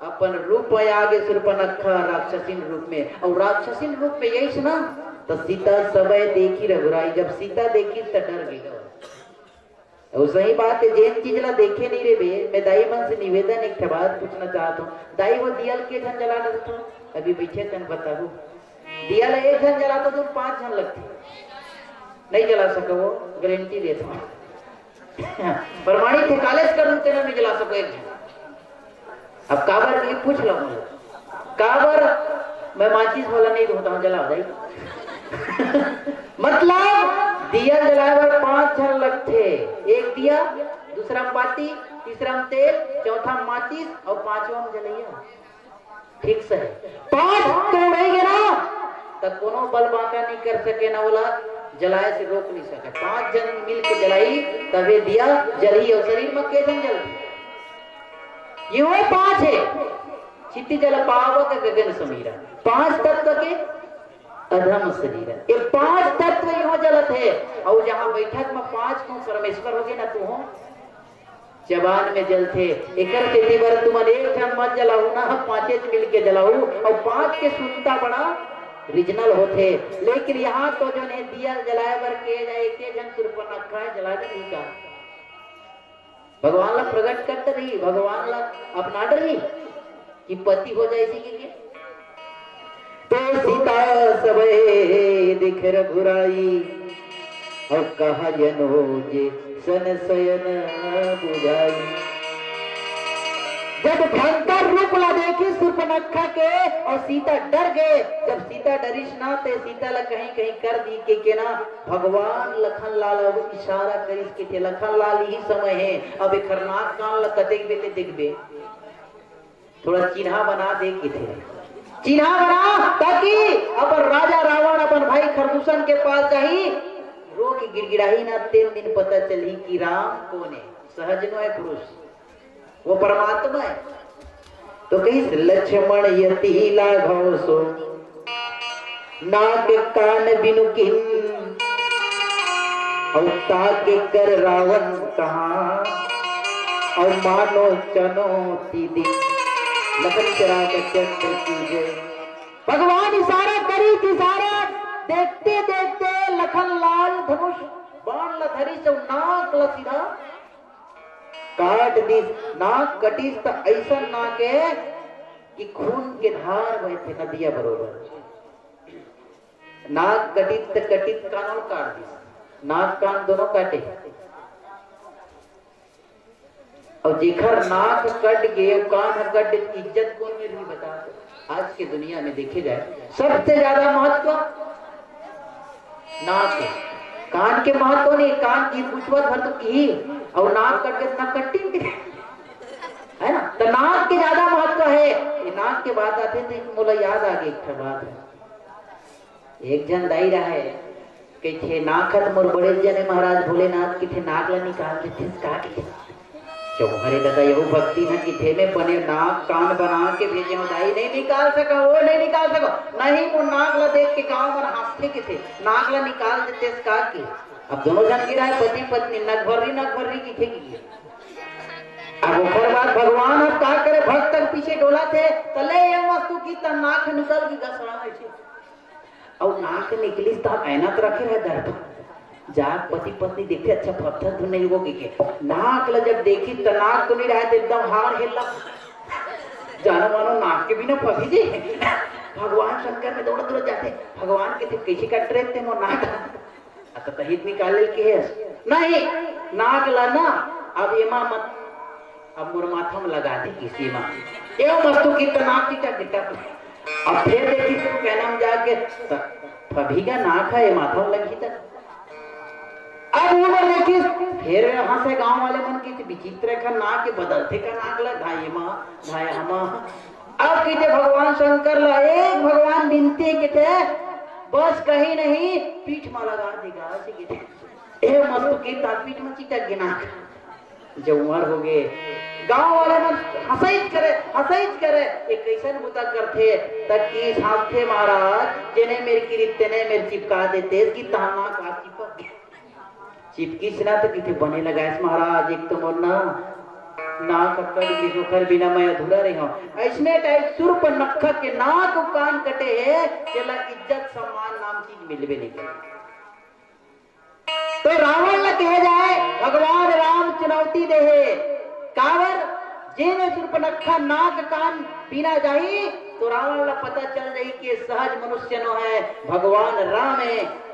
अपन रूप म आगे सूर्पनखा राक्षसिन रूप में, अउ राक्षसिन रूप में अइस ना, त सीता सबै देखि रघुराई, जब सीता देखिस त डर गे। अउ सही बात हे, जेन चीज ला देखे नहीं रे बे, मैं दाई मन से निवेदन एक ठे बात पूछना चाहत हूँ, दाई वो दिया ल के झन जला डरथो? अभी बइठे तन बताहू, दिया ला एक झन जलाथो, तुम पांच झन लगथे, नहीं जला सको, वो गारंटी देथो। प्रमाणित हे, कालेज कर तेला नहीं जला सको एक झन। अब काबर ये पूछ लो मुझे, काबर मैं माचिस वाला नहीं धोता हूँ, जलाओ भाई। मतलब दिया जलाए बर पांच झन लगथे, एक दिया, दूसरा में बाती, तीसरा में तेल, चौथा में माचिस अउ पांचवा में जलैया। ठीक से हे, पांच तो उड़ाई गे ना, त कोनो बल बांका नहीं कर सके ना, ओला जलाए से रोक नहीं सके। पांच झन मिल के जलाई, तभे दिया जलही। अउ शरीर में के झन जलही? ये वो पांच हे, क्षिति जल पावक गगन समीरा, पांच तत्व के अधम शरीर। ये पांच तत्व इहों जलत हे। अउ जहां बैठक में पांच को परमेश्वर होगे ना, तू हो जबान में जलथे। एकर सेती बर तुमन एक झन मत जलाहू ना, पांचे मिल के जलाहू। अउ पांच के सुनता बड़ा original होथे, लेकिन यहाँ तो जोन हे दिया जलाए बर के जाए, एके झन सूर्पनखा हे, जला डरही का? भगवान ला प्रगट कर डरही, भगवान ला अपना डरही कि पति हो जाए इसी के, के? तो सीता सबै देखि रघुराई, अउ कहइ अनुज सन सयन भुजाई। जब भयंकर रूप ला देखिस सूर्पनखा के अउ सीता डर गे, जब सीता डरिस ना, ते सीता ला कहीं कहीं कर दी के, के ना, भगवान लखन लाल अब इशारा करिस के, ते लखन लाल यही समय हे, अब एखर नाक कान ला कतेक बेले देखबे। थोड़ा चिन्हा बना दे कहिथे, चिन्हा बना, ताकि अपन राजा रावण अपन भाई खरदूषण के पास जाही, रो के गिड़गिड़ाही ना, तेन दिन पता चलही कि राम कोन हे, सहज नोहे पुरुष, वो परमात्मा हे। तो कहिस लक्ष्मण यति लाघव सो, नाक कान बिनु कीन, अउ ताके कर रावण कहा, अउ मानो चनो ती दिन। लखन चरा के चंद्र की जय। भगवान इशारा करिस, इशारा देखते देखते लखन लाल धनुष बाण ला धरिस अउ नाक ला सीधा काट दिस। नाक कटिस त अइसन नाक हे कि खून के धार बहथे नदिया बरोबर। नाक कटिस त कटिस कानो काट दिस, नाक कान दोनों काटे। अउ जेखर नाक कट गे अउ कान ह कट गे, इज्जत कोन में रही बता? आज के दुनिया में देखे जाए, सबसे ज्यादा महत्व नाक हे। कान के महत्व नहीं, कान की पूछवत भर तो की, अउ नाक कट गे त नाक कट्टी, है ना? त नाक के ज्यादा महत्व हे। ये नाक के बात आथे त मोला याद आ गे एक ठो बात हे। एक झन दाई रहे, कहिथे, "नाक हत मोर बड़े जने महाराज भोलेनाथ," कहिथे, "नाक ला निकाल देथे का?" कहिथे, "चौहरे दादा, यहू भक्ति न कहिथे, मैं बने नाक कान बना के भेजे हूँ दाई, नहीं निकाल सका, वो नहीं निकाल सका, नहीं मोर नाक ला देख के गाँव मन हाँसथे," कहिथे, "नाक ला निकाल देथे का?" के अब दोनों झन गिरा है, पति पत्नी, नक भर्री, नक भर्री कहिथे कि अब ओकर बाद भगवान अब का करे, भक्त के पीछे डोला थे, तले ये मस्तु की त नाक निकल के गसड़ा ऐसे। अउ नाक निकलिस त ऐना त रखे रहे दर्पण। जाके पति पत्नी देखथे, अच्छा पत्थर तो नहीं हो के, नाक ल जब देखिस त नाक तो नहीं रहे, त एकदम हार हेला। जानो मानो नाक के बिना फंसी जे। भगवान शंकर में दौड़त दौड़त जाथे, भगवान कथे, "कैसे कट रहे थे मोर नाक?" अच्छा, तहित निकाले के हे? नहीं, नाक ला ना, अब एमा मत, अब मोर माथा में लगा दे किसी मा। एव मस्तु की त नाक की का दिक्कत है। अब फिर देखी तू कहना में जाके, त-, फभी का नाक है, ये माथा में लगी त। अब उमर देखी, फिर यहाँ से गांव वाले मन की त विचित्र का नाक के बदलते का नाक ला, धाये मा, धाये हमा। अब कहिथे भगवान शंकर ला, एक भगवान बिनती कहिथे, बस कहीं नहीं, पीठ मा लगा देगा, ऐसे कहिथे। ए मस्तु के तार पीठ मा चिटक गे नाक। जब उमर हो गे, गांव वाले मन हंसैच करे, हंसैच करे, ये कैसन बुता करथे, त कहिस, "हाँसथे महाराज, जेने मेर किरित तेने मेर चिपका देते, कि तहां नाक चिपक गे।" चिपकिस ना त कहिथे, "बने लगायस महाराज, एक तो मोर ना नाक कट गे, ओखर बिना मैं अधूरा रहे हूँ।" ऐसने टाइप सुर्पनखा के नाक अउ कान कटे हे, तेला इज्जत सम्मान नाम चीज मिलबे नहीं करे। तो रावण ला कहे जाए, भगवान राम चुनौती दे हे, काबर जेने सुर्पनखा नाक कान बिना जाही, तो रावण ला पता चल जाही कि ये सहज मनुष्य नो है, भगवान राम है।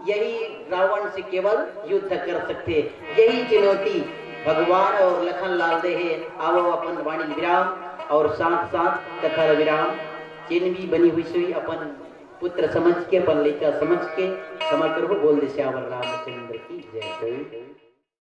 यही रावण से केवल युद्ध कर सकथे। यही चुनौती भगवान अउ लखन लाल दे हे। आवव अपन वाणी विराम अउ साथ साथ कथा ल विराम। जेन भी बनी हुई सोई अपन पुत्र समझ के, अपन लइका समझ के क्षमा करहू। बोल दे सियावर रामचंद्र की जय।